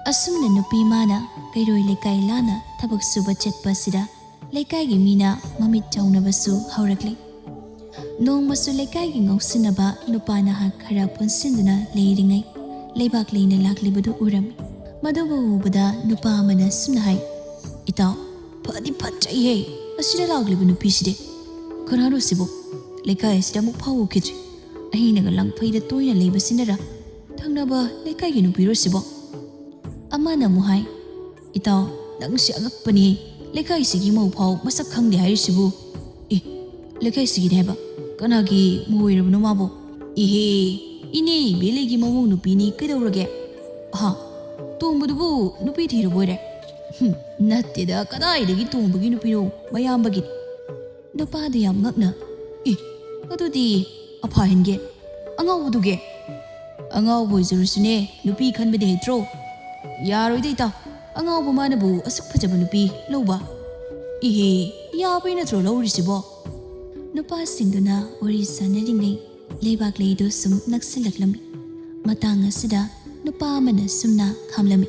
ꯑꯁꯨꯝꯅ ꯅꯨꯄꯤ ꯃꯥꯅ ꯀꯩꯔꯣꯏ ꯂꯩꯀꯥꯏ ꯂꯥꯟꯅ ꯊꯕꯛ ꯁꯨꯕ ꯆꯠꯄ ꯑꯁꯤꯗ ꯂꯩꯀꯥꯏꯒꯤ ꯃꯤꯅ ꯃꯃꯤꯠ ꯆꯥꯎꯅꯕꯁꯨ ꯍꯧꯔꯛꯂꯦ꯫ ꯅꯣꯡꯃꯁꯨ ꯂꯩꯀꯥꯏꯒꯤ ꯉꯥꯎꯁꯤꯟꯅꯕ ꯅꯨꯄꯥ ꯅꯍꯥ ꯈꯔ ꯄꯨꯟꯁꯤꯟꯗꯨꯅ ꯂꯩꯔꯤꯉꯩ ꯂꯩꯕꯥꯛ ꯂꯩꯅ ꯂꯥꯛꯂꯤꯕꯗꯨ ꯎꯔꯝꯃꯤ꯫ ꯃꯗꯨꯕꯨ ꯎꯕꯗ ꯅꯨꯄꯥ ꯑꯃꯅ ꯁꯨꯝꯅ ꯍꯥꯏ, "ꯏꯇꯥꯎ, ꯐꯗꯤ ꯐꯠꯇ꯭ꯔꯩꯍꯦ, ꯑꯁꯤꯗ ꯂꯥꯛꯂꯤꯕ ꯅꯨꯄꯤꯁꯤꯗꯤ ꯀꯅꯥꯅꯣ ꯁꯤꯕꯨ? ꯂꯩꯀꯥꯏ ꯑꯁꯤꯗ ꯑꯃꯨꯛ ꯐꯥꯎ ꯎꯈꯤꯗ꯭ꯔꯤ꯫ ꯑꯍꯤꯡꯅꯒ ꯂꯪꯐꯩꯗ ꯇꯣꯏꯅ ꯂꯩꯕꯁꯤꯅꯔ? ꯊꯪꯅꯕ ꯂꯩꯀꯥꯏꯒꯤ ꯅꯨꯄꯤꯔꯣ ꯁꯤꯕꯣ?" ꯑꯃꯅ ꯑꯃꯨꯛ ꯍꯥꯏ, "ꯏꯇꯥꯎ, ꯅꯪꯁꯤ ꯑꯉꯛꯄꯅꯤ꯫ ꯂꯩꯀꯥꯏꯁꯤꯒꯤ ꯃꯧ ꯐꯥꯎ ꯃꯁꯛ ꯈꯪꯗꯦ ꯍꯥꯏꯔꯤꯁꯤꯕꯨ? ꯑꯦ, ꯂꯩꯀꯥꯏꯁꯤꯒꯤꯅꯦ ꯍꯥꯏꯕ? ꯀꯅꯥꯒꯤ ꯃꯧ ꯑꯣꯏꯔꯕꯅꯣ ꯃꯥꯕꯣ? ꯏꯍꯦ, ꯏꯅꯦ ꯏꯕꯦꯂꯩꯒꯤ ꯃꯃꯧ ꯅꯨꯄꯤꯅꯤ, ꯀꯩꯗꯧꯔꯒꯦ? ꯑꯍꯥ, ꯇꯣꯝꯕꯗꯨꯕꯨ ꯅꯨꯄꯤ ꯊꯤꯔꯕ ꯑꯣꯏꯔꯦ?" "ꯍꯨꯝ, ꯅꯠꯇꯦꯗ, ꯀꯗꯥꯏꯗꯒꯤ ꯇꯣꯝꯕꯒꯤ ꯅꯨꯄꯤꯅꯣ, ꯃꯌꯥꯝꯕꯒꯤꯅꯤ꯫" ꯅꯨꯄꯥꯗꯨ ꯌꯥꯝ ꯉꯛꯅ, "ꯑꯦ, ꯑꯗꯨꯗꯤ ꯑꯐꯥꯍꯦꯟꯒꯤ, ꯑꯉꯥꯎꯕꯗꯨꯒꯤ?" "ꯑꯉꯥꯎꯕ ꯑꯣꯏꯖꯔꯨꯁꯨꯅꯦ, ꯅꯨꯄꯤ ꯈꯟꯕꯗꯤ ꯍꯩꯇ꯭ꯔꯣ?" "ꯌꯥꯔꯣꯏꯗ ꯏꯇꯥꯎ, ꯑꯉꯥꯎꯕ ꯃꯥꯅꯕꯨ ꯑꯁꯨꯛ ꯐꯖꯕ ꯅꯨꯄꯤ ꯂꯧꯕ?" "ꯏꯍꯦ, ꯌꯥꯕꯩ ꯅꯠꯇ꯭ꯔꯣ ꯂꯧꯔꯤꯁꯤꯕꯣ?" ꯅꯨꯄꯥꯁꯤꯡꯗꯨꯅ ꯋꯥꯔꯤ ꯁꯥꯟꯅꯔꯤꯉꯩ ꯂꯩꯕꯥꯛ ꯂꯩꯗꯨ ꯁꯨꯝ ꯅꯛꯁꯤꯜꯂꯛꯂꯝꯃꯤ꯫ ꯃꯇꯥꯡ ꯑꯁꯤꯗ ꯅꯨꯄꯥ ꯑꯃꯅ ꯁꯨꯝꯅ ꯈꯥꯝꯂꯝꯃꯤ꯫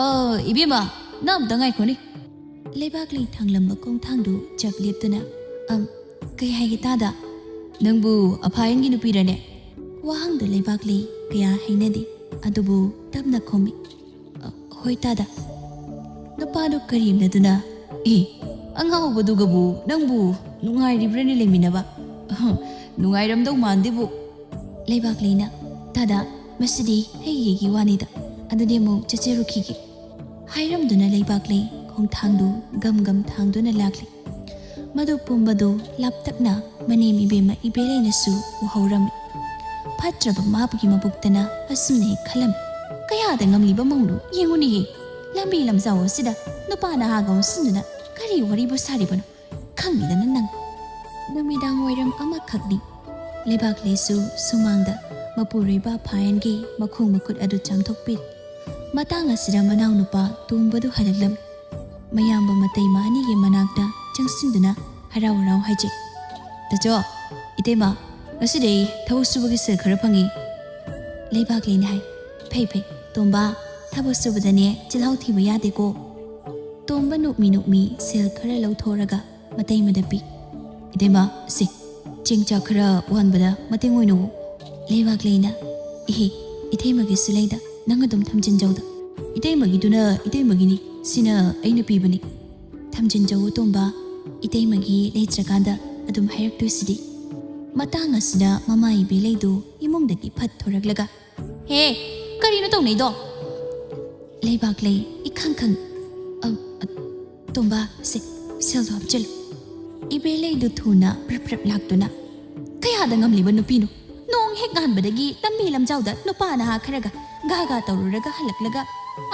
"ꯑ, ꯏꯕꯦꯝꯃ, ꯅꯪ ꯑꯝꯇ ꯉꯥꯏꯈꯣꯅꯦ꯫" ꯂꯩꯕꯥꯛꯂꯩ ꯊꯥꯡꯂꯝꯕ ꯈꯣꯡꯊꯥꯡꯗꯨ ꯆꯞ ꯂꯦꯞꯇꯨꯅ, "ꯑꯝ, ꯀꯩ ꯍꯥꯏꯒꯦ ꯇꯥꯗ?" "ꯅꯪꯕꯨ ꯑꯐꯥꯌꯟꯒꯤ ꯅꯨꯄꯤꯔꯅꯦ?" ꯋꯥꯍꯪꯗꯨ ꯂꯩꯕꯥꯛꯂꯩ ꯀꯌꯥ ꯍꯩꯅꯗꯦ, ꯑꯗꯨꯕꯨ ꯇꯞꯅ ꯈꯨꯝꯃꯤ, "ꯑ, ꯍꯣꯏ ꯇꯥꯗ꯫" ꯅꯨꯄꯥꯗꯨ ꯀꯔꯦꯝꯅꯗꯨꯅ, "ꯑꯦ, ꯑꯉꯥꯎꯕꯗꯨꯒꯕꯨ ꯅꯪꯕꯨ ꯅꯨꯡꯉꯥꯏꯔꯤꯕ꯭ꯔꯅꯦ ꯂꯩꯃꯤꯟꯅꯕ? ꯑꯍ, ꯅꯨꯡꯉꯥꯏꯔꯝꯗꯧ ꯃꯥꯟꯗꯦꯕꯨ꯫" ꯂꯩꯕꯥꯛꯂꯩꯅ, "ꯇꯥꯗ, ꯃꯁꯤꯗꯤ ꯍꯩ ꯌꯩꯒꯤ ꯋꯥꯅꯤꯗ, ꯑꯗꯨꯗꯤ ꯑꯃꯨꯛ ꯆꯠꯆꯔꯨꯈꯤꯒꯦ" ꯍꯥꯏꯔꯝꯗꯨꯅ ꯂꯩꯕꯥꯛꯂꯩ ꯈꯣꯡꯊꯥꯡꯗꯨ ꯒꯝ ꯒꯝ ꯊꯥꯡꯗꯨꯅ ꯂꯥꯛꯂꯤ꯫ ꯃꯗꯨ ꯄꯨꯝꯕꯗꯨ ꯂꯥꯞꯇꯛꯅ ꯃꯅꯦꯝ ꯏꯕꯦꯝꯃ ꯏꯕꯦꯂꯩꯅꯁꯨ ꯎꯍꯧꯔꯝꯃꯤ꯫ ꯐꯠꯇ꯭ꯔꯕ ꯃꯥꯕꯨꯒꯤ ꯃꯕꯨꯛꯇꯅ ꯑꯁꯨꯝꯅ ꯍꯦꯛ ꯈꯜꯂꯝꯃꯤ, "ꯀꯌꯥꯗ ꯉꯝꯂꯤꯕ ꯃꯧꯅꯣ ꯌꯦꯡꯉꯨꯅꯦꯍꯦ! ꯂꯝꯕꯤ ꯂꯝꯖꯥꯎ ꯑꯁꯤꯗ ꯅꯨꯄꯥ ꯅꯍꯥꯒ ꯑꯣꯟꯁꯤꯟꯗꯨꯅ ꯀꯔꯤ ꯋꯥꯔꯤꯕꯨ ꯁꯥꯔꯤꯕꯅꯣ? ꯈꯪꯉꯤꯗꯅ ꯅꯪ꯫" ꯅꯨꯃꯤꯗꯥꯡ ꯋꯥꯏꯔꯝ ꯑꯃꯈꯛꯅꯤ꯫ ꯂꯩꯕꯥꯛꯂꯩꯁꯨ ꯁꯨꯃꯥꯡꯗ ꯃꯄꯨꯔꯣꯏꯕ ꯐꯥꯌꯟꯒꯤ ꯃꯈꯣꯡ ꯃꯈꯨꯠ ꯑꯗꯨ ꯆꯥꯝꯊꯣꯛꯄꯤꯔꯤ꯫ ꯃꯇꯥꯡ ꯑꯁꯤꯗ ꯃꯅꯥꯎꯅꯨꯄꯥ ꯇꯣꯝꯕꯗꯨ ꯍꯜꯂꯛꯂꯝꯃꯤ꯫ ꯃꯌꯥꯝꯕ ꯃꯇꯩꯃ ꯑꯅꯤꯒꯤ ꯃꯅꯥꯛꯇ ꯆꯪꯁꯤꯟꯗꯨꯅ ꯍꯔꯥꯎ ꯍꯔꯥꯎ ꯍꯥꯏꯖꯩ, "ꯇꯥꯆꯧ, ꯏꯇꯩꯃ, "ꯉꯁꯤꯗꯤ ꯑꯩ ꯊꯕꯛ ꯁꯨꯕꯒꯤ ꯁꯦꯜ ꯈꯔ ꯐꯪꯉꯤ", ꯂꯩꯕꯥꯛꯂꯩꯅ ꯍꯥꯏ꯫ "ꯐꯩ ꯐꯩ, ꯇꯣꯝꯕ, ꯊꯕꯛ ꯁꯨꯕꯗꯅꯦ ꯆꯤꯜꯍꯥꯎ ꯊꯤꯕ ꯌꯥꯗꯦꯀꯣ"꯫ ꯇꯣꯝꯕ ꯅꯣꯛꯃꯤ ꯅꯣꯛꯃꯤ ꯁꯦꯜ ꯈꯔ ꯂꯧꯊꯣꯛꯂꯒ ꯃꯇꯩꯃꯗ ꯄꯤ꯫ "ꯏꯇꯩꯃ, ꯁꯦ, ꯆꯦꯡ ꯆꯥꯛ ꯈꯔ ꯋꯥꯟꯕꯗ ꯃꯇꯦꯡ ꯑꯣꯏꯅꯧ"꯫ ꯂꯩꯕꯥꯛꯂꯩꯅ, "ꯏꯍꯦ, ꯏꯇꯩꯃꯒꯤꯁꯨ ꯂꯩꯗ, ꯅꯪ ꯑꯗꯨꯝ ꯊꯝꯖꯤꯟꯖꯧꯗ"꯫ "ꯏꯇꯩꯃꯒꯤꯗꯨꯅ ꯏꯇꯩꯃꯒꯤꯅꯤ, ꯁꯤꯅ ꯑꯩꯅ ꯄꯤꯕꯅꯤ"꯫ "ꯊꯝꯖꯤꯟꯖꯧ ꯇꯣꯝꯕ, ꯏꯇꯩꯃꯒꯤ ꯂꯩꯇ꯭ꯔꯀꯥꯟꯗ ꯑꯗꯨꯝ ꯍꯥꯏꯔꯛꯇꯣꯏꯁꯤꯗꯤ"꯫ ꯃꯇꯥꯡ ꯑꯁꯤꯗ ꯃꯃꯥ ꯏꯕꯦꯂꯩꯗꯨ ꯏꯃꯨꯡꯗꯒꯤ ꯐꯠ ꯊꯣꯔꯛꯂꯒ, "ꯍꯦ, ꯀꯔꯤꯅꯣ ꯇꯧꯅꯩꯗꯣ?" ꯂꯩꯕꯥꯛꯂꯩ ꯏꯈꯪ ꯈꯪ, "ꯑ, ꯑ, ꯇꯣꯝꯕ, ꯁꯦ, ꯁꯦꯜꯗꯣ ꯍꯥꯞꯆꯤꯜꯂꯨ"꯫ ꯏꯕꯦꯂꯩꯗꯨ ꯊꯨꯅ ꯄ꯭ꯔꯞ ꯄ꯭ꯔꯞ ꯂꯥꯛꯇꯨꯅ, "ꯀꯌꯥꯗ ꯉꯝꯂꯤꯕ ꯅꯨꯄꯤꯅꯣ? ꯅꯣꯡ ꯍꯦꯛ ꯉꯥꯟꯕꯗꯒꯤ ꯂꯝꯕꯤ ꯂꯝꯖꯥꯎꯗ ꯅꯨꯄꯥ ꯅꯍꯥ ꯈꯔꯒ ꯒꯥ ꯒꯥ ꯇꯧꯔꯨꯔꯒ ꯍꯜꯂꯛꯂꯒ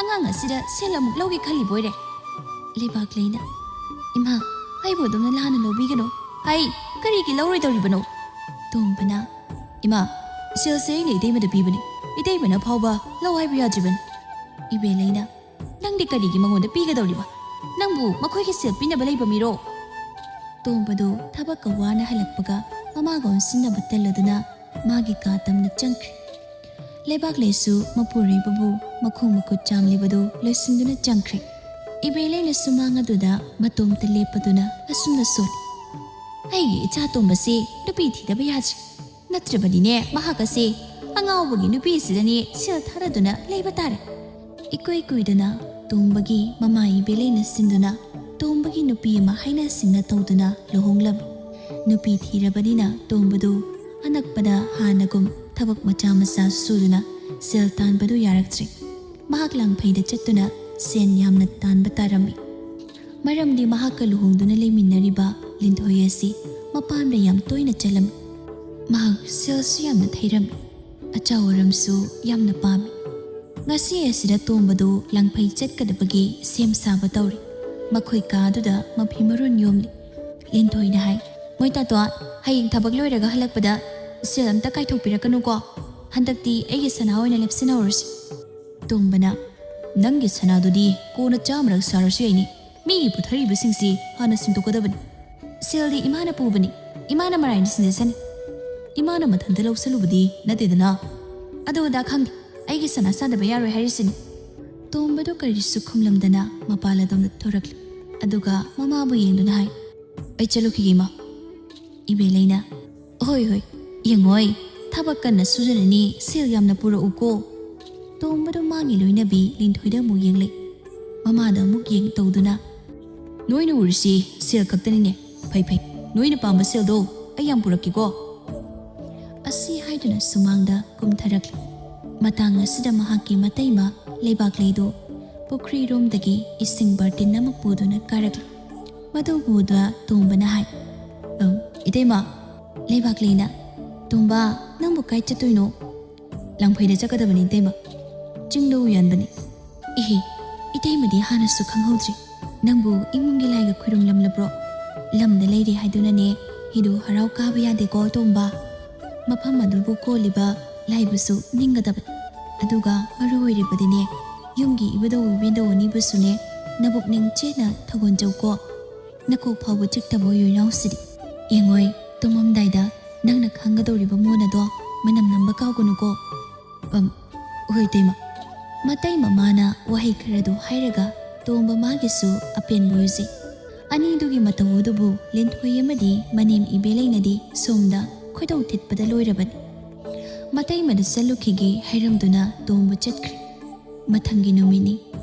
ꯑꯉꯥꯡ ꯑꯁꯤꯗ ꯁꯦꯜ ꯑꯃꯨꯛ ꯂꯧꯒꯦ ꯈꯜꯂꯤꯕꯣꯏꯔꯦ"꯫ ꯂꯩꯕꯥꯛꯂꯩꯅ, "ꯏꯃꯥ, ꯑꯩꯕꯨ ꯑꯗꯨꯝꯅ ꯂꯥꯟꯅ ꯂꯧꯕꯤꯒꯅꯨ"꯫ "ꯑꯩ ꯀꯔꯤꯒꯤ ꯂꯧꯔꯣꯏꯗꯧꯔꯤꯕꯅꯣ?" ꯇꯣꯝꯕꯅ, "ꯏꯃꯥ, ꯁꯦꯜꯁꯦ ꯑꯩꯅ ꯏꯇꯩꯃꯗ ꯄꯤꯕꯅꯤ, ꯏꯇꯩꯃꯅ ꯐꯥꯎꯕ ꯂꯧ ꯍꯥꯏꯕ ꯌꯥꯗ꯭ꯔꯤꯕꯅꯤ"꯫ ꯏꯕꯦꯂꯩꯅ, "ꯅꯪꯗꯤ ꯀꯔꯤꯒꯤ ꯃꯉꯣꯟꯗ ꯄꯤꯒꯗꯧꯔꯤꯕ? ꯅꯪꯕꯨ ꯃꯈꯣꯏꯒꯤ ꯁꯦꯜ ꯄꯤꯅꯕ ꯂꯩꯕ ꯃꯤꯔꯣ?" ꯇꯣꯝꯕꯗꯨ ꯊꯕꯛꯀ ꯋꯥꯅ ꯍꯜꯂꯛꯄꯒ ꯃꯃꯥꯒ ꯑꯣꯟꯁꯤꯟꯅꯕ ꯇꯜꯂꯗꯨꯅ ꯃꯥꯒꯤ ꯀꯥ ꯇꯝꯅ ꯆꯪꯈ꯭ꯔꯦ꯫ ꯂꯩꯕꯥꯛꯂꯩꯁꯨ ꯃꯄꯨꯔꯣꯏꯕꯕꯨ ꯃꯈꯣꯡ ꯃꯈꯨꯠ ꯆꯥꯝꯂꯤꯕꯗꯨ ꯂꯣꯏꯁꯤꯟꯗꯨꯅ ꯆꯪꯈ꯭ꯔꯦ꯫ ꯏꯕꯦꯂꯩꯅ ꯁꯨꯃꯥꯡ ꯑꯗꯨꯗ ꯃꯇꯣꯝꯇ ꯂꯦꯞꯄꯗꯨꯅ ꯑꯁꯨꯝꯅ ꯁꯣꯜꯂꯤ, "ꯑꯩꯒꯤ ꯏꯆꯥ ꯇꯣꯝꯕꯁꯤ ꯅꯨꯄꯤ ꯊꯤꯗꯕ ꯌꯥꯗ꯭ꯔꯦ꯫ ꯅꯠꯇ꯭ꯔꯕꯗꯤꯅꯦ, ꯃꯍꯥꯛ ꯑꯁꯤ ꯑꯉꯥꯎꯕꯒꯤ ꯅꯨꯄꯤꯁꯤꯗꯅꯦ ꯁꯦꯜ ꯊꯥꯗꯗꯨꯅ ꯂꯩꯕ ꯇꯥꯔꯦ"꯫ ꯏꯀꯨꯏ ꯀꯨꯏꯗꯅ ꯇꯣꯝꯕꯒꯤ ꯃꯃꯥ ꯏꯕꯦꯂꯩꯅ ꯁꯤꯟꯗꯨꯅ ꯇꯣꯝꯕꯒꯤ ꯅꯨꯄꯤ ꯑꯃ ꯍꯥꯏꯅ ꯁꯤꯡꯅ ꯇꯧꯗꯨꯅ ꯂꯨꯍꯣꯡꯂꯝꯃꯤ꯫ ꯅꯨꯄꯤ ꯊꯤꯔꯕꯅꯤꯅ ꯇꯣꯝꯕꯗꯨ ꯑꯅꯛꯄꯗ ꯍꯥꯟꯅꯒꯨꯝ ꯊꯕꯛ ꯃꯆꯥ ꯃꯆꯥ ꯁꯨꯗꯨꯅ ꯁꯦꯜ ꯇꯥꯟꯕꯗꯨ ꯌꯥꯔꯛꯇ꯭ꯔꯦ꯫ ꯃꯍꯥꯛ ꯂꯥꯡꯐꯩꯗ ꯆꯠꯇꯨꯅ ꯁꯦꯟ ꯌꯥꯝꯅ ꯇꯥꯟꯕ ꯇꯥꯔꯝꯃꯤ꯫ ꯃꯔꯝꯗꯤ ꯃꯍꯥꯛꯀ ꯂꯨꯍꯣꯡꯗꯨꯅ ꯂꯩꯃꯤꯟꯅꯔꯤꯕ ꯂꯤꯟꯊꯣꯏ ꯑꯁꯤ ꯃꯄꯥꯝꯗ ꯌꯥꯝ ꯇꯣꯏꯅ ꯆꯠꯂꯝꯃꯤ꯫ ꯃꯍꯥꯛ ꯁꯦꯜꯁꯨ ꯌꯥꯝꯅ ꯊꯩꯔꯝꯃꯤ, ꯑꯆꯥꯎ ꯑꯔꯝꯁꯨ ꯌꯥꯝꯅ ꯄꯥꯝꯃꯤ꯫ ꯉꯁꯤ ꯑꯁꯤꯗ ꯇꯣꯝꯕꯗꯨ ꯂꯥꯡꯐꯩ ꯆꯠꯀꯗꯕꯒꯤ ꯁꯦꯝ ꯁꯥꯕ ꯇꯧꯔꯤ꯫ ꯃꯈꯣꯏ ꯀꯥꯗꯨꯗ ꯃꯐꯤ ꯃꯔꯣꯟ ꯌꯣꯝꯂꯤ꯫ ꯂꯤꯟꯊꯣꯏꯅ ꯍꯥꯏ, "ꯃꯣꯏ ꯇꯥꯇꯣꯟ, ꯍꯌꯦꯡ ꯊꯕꯛ ꯂꯣꯏꯔꯒ ꯍꯜꯂꯛꯄꯗ ꯁꯦꯜ ꯑꯝꯇ ꯀꯥꯏꯊꯣꯛꯄꯤꯔꯛꯀꯅꯨꯀꯣ꯫ ꯍꯟꯗꯛꯇꯤ ꯑꯩꯒꯤ ꯁꯅꯥ ꯑꯣꯏꯅ ꯂꯦꯞꯁꯤꯟꯍꯧꯔꯁꯤ"꯫ ꯇꯣꯝꯕꯅ, "ꯅꯪꯒꯤ ꯁꯅꯥꯗꯨꯗꯤ ꯀꯣꯟꯅ ꯆꯥꯝꯃꯔꯛ ꯁꯥꯔꯁꯨ ꯌꯥꯏꯅꯦ꯫ ꯃꯤꯒꯤ ꯄꯨꯊꯔꯤꯕꯁꯤꯡꯁꯤ ꯍꯥꯟꯅ ꯁꯤꯡꯗꯣꯛꯀꯗꯕꯅꯤ꯫ ꯁꯦꯜꯗꯤ ꯏꯃꯥꯅ ꯄꯨꯕꯅꯤ, ꯏꯃꯥꯅ ꯃꯔꯥꯏꯅ ꯁꯤꯟꯖꯁꯅꯤ"꯫ ꯏꯃꯥꯅ ꯃꯊꯟꯇ ꯂꯧꯁꯜꯂꯨꯕꯗꯤ ꯅꯠꯇꯦꯗꯅ꯫ ꯑꯗꯨ ꯑꯗꯥ ꯈꯪꯗꯦ, ꯑꯩꯒꯤ ꯁꯅꯥ ꯁꯥꯗꯕ ꯌꯥꯔꯣꯏ ꯍꯥꯏꯔꯤꯁꯤꯅꯤ꯫ ꯇꯣꯝꯕꯗꯨ ꯀꯔꯤꯁꯨ ꯈꯨꯝꯂꯝꯗꯅ ꯃꯄꯥꯜ ꯑꯗꯣꯝꯗ ꯊꯣꯔꯛꯂꯤ꯫ ꯑꯗꯨꯒ ꯃꯃꯥꯕꯨ ꯌꯦꯡꯗꯨꯅ ꯍꯥꯏ, "ꯑꯩ ꯆꯠꯂꯨꯈꯤꯒꯦ, ꯏꯃꯥ꯫" ꯏꯕꯦꯂꯩꯅ, "ꯍꯣꯏ, ꯍꯣꯏ, ꯌꯦꯡꯉꯣꯏ, ꯊꯕꯛ ꯀꯟꯅ ꯁꯨꯖꯔꯅꯤ, ꯁꯦꯜ ꯌꯥꯝꯅ ꯄꯨꯔꯛꯎꯀꯣ꯫" ꯇꯣꯝꯕꯗꯨ ꯃꯥꯒꯤ ꯂꯣꯏꯅꯕꯤ ꯂꯤꯟꯊꯣꯏꯗ ꯑꯃꯨꯛ ꯌꯦꯡꯂꯦ꯫ ꯃꯃꯥꯗ ꯑꯃꯨꯛ ꯌꯦꯡ ꯇꯧꯗꯨꯅ, "ꯅꯣꯏꯅ ꯎꯔꯤꯁꯤ ꯁꯦꯜ ꯈꯛꯇꯅꯤꯅꯦ꯫ ꯐꯩ, ꯐꯩ, ꯅꯣꯏꯅ ꯄꯥꯝꯕ ꯁꯦꯜꯗꯣ ꯑꯩ ꯌꯥꯝ ꯄꯨꯔꯛꯀꯦꯀꯣ꯫" ꯑꯁꯤ ꯍꯥꯏꯗꯨꯅ ꯁꯨꯃꯥꯡꯗ ꯀꯨꯝꯊꯔꯛꯂꯤ꯫ ꯃꯇꯥꯡ ꯑꯁꯤꯗ ꯃꯍꯥꯛꯀꯤ ꯃꯇꯩꯃ ꯂꯩꯕꯥꯛꯂꯩꯗꯨ ꯄꯨꯈ꯭ꯔꯤꯔꯣꯝꯗꯒꯤ ꯏꯁꯤꯡ ꯕꯥꯔꯇꯤꯟ ꯑꯃ ꯄꯨꯗꯨꯅ ꯀꯥꯔꯛꯂꯤ꯫ ꯃꯗꯨ ꯎꯕꯗ ꯇꯣꯝꯕꯅ ꯍꯥꯏ, "ꯑꯝ, ꯏꯇꯩꯃ꯫" ꯂꯩꯕꯥꯛꯂꯩꯅ, "ꯇꯣꯝꯕ, ꯅꯪꯕꯨ ꯀꯥꯏ ꯆꯠꯇꯣꯏꯅꯣ?" "ꯂꯪꯐꯩꯗ ꯆꯠꯀꯗꯕꯅꯤ ꯏꯇꯩꯃ꯫ ꯆꯤꯡꯗ ꯎ ꯌꯥꯟꯕꯅꯤ꯫" "ꯏꯍꯦ, ꯏꯇꯩꯃꯗꯤ ꯍꯥꯟꯅꯁꯨ ꯈꯪꯍꯧꯗ꯭ꯔꯤ꯫ ꯅꯪꯕꯨ ꯏꯃꯨꯡꯒꯤ ꯂꯥꯏꯒ ꯈꯨꯔꯨꯝꯂꯝꯂꯕ꯭ꯔꯣ? ꯂꯝꯗ ꯂꯩꯔꯦ ꯍꯥꯏꯗꯨꯅꯅꯦ, ꯍꯤꯗꯨ ꯍꯔꯥꯎ ꯀꯥꯕ ꯌꯥꯗꯦꯀꯣ ꯇꯣꯝꯕ꯫ ꯃꯐꯝ ꯑꯗꯨꯕꯨ ꯀꯣꯜꯂꯤꯕ ꯂꯥꯏꯕꯨꯁꯨ ꯅꯤꯡꯒꯗꯕꯅꯤ꯫ ꯑꯗꯨꯒ ꯃꯔꯨ ꯑꯣꯏꯔꯤꯕꯗꯤꯅꯦ, ꯌꯨꯝꯒꯤ ꯏꯕꯨꯙꯧ ꯏꯕꯦꯟꯗꯧ ꯑꯅꯤꯕꯨꯁꯨꯅꯦ, ꯅꯕꯨꯛꯅꯤꯡ ꯆꯦꯠꯅ ꯊꯧꯒꯣꯟꯖꯧꯀꯣ꯫ ꯅꯀꯣꯛ ꯐꯥꯎꯕ ꯆꯤꯛꯇꯕ ꯑꯣꯏꯌꯨ ꯏꯅꯥꯎꯁꯤꯗꯤ꯫ ꯌꯦꯡꯉꯣꯏ, ꯇꯨꯝꯃꯝꯗꯥꯏꯗ ꯅꯪꯅ ꯈꯪꯒꯗꯧꯔꯤꯕ ꯃꯣꯟ ꯑꯗꯣ ꯃꯅꯝ ꯅꯝꯕ ꯀꯥꯎꯒꯅꯨꯀꯣ꯫" "ꯑꯝ, ꯍꯣꯏ ꯏꯇꯩꯃ꯫" ꯃꯇꯩ ꯃꯃꯥꯅ ꯋꯥꯍꯩ ꯈꯔꯗꯨ ꯍꯥꯏꯔꯒ ꯇꯣꯝꯕ ꯃꯥꯒꯤꯁꯨ ꯑꯄꯦꯟꯕ ꯑꯣꯏꯖꯩ꯫ ꯑꯅꯤꯗꯨꯒꯤ ꯃꯇꯧ ꯑꯗꯨꯕꯨ ꯂꯤꯟꯊꯣꯏ ꯑꯃꯗꯤ ꯃꯅꯦꯝ ꯏꯕꯦꯂꯩꯅꯗꯤ ꯁꯣꯝꯗ ꯈꯣꯏꯗꯧ ꯊꯤꯠꯄꯗ ꯂꯣꯏꯔꯕꯅꯤ꯫ ꯃꯇꯩꯃꯗ ꯆꯠꯂꯨꯈꯤꯒꯦ ꯍꯥꯏꯔꯝꯗꯨꯅ ꯇꯣꯝꯕ ꯆꯠꯈ꯭ꯔꯦ꯫ ꯃꯊꯪꯒꯤ ꯅꯨꯃꯤꯠꯅꯤ꯫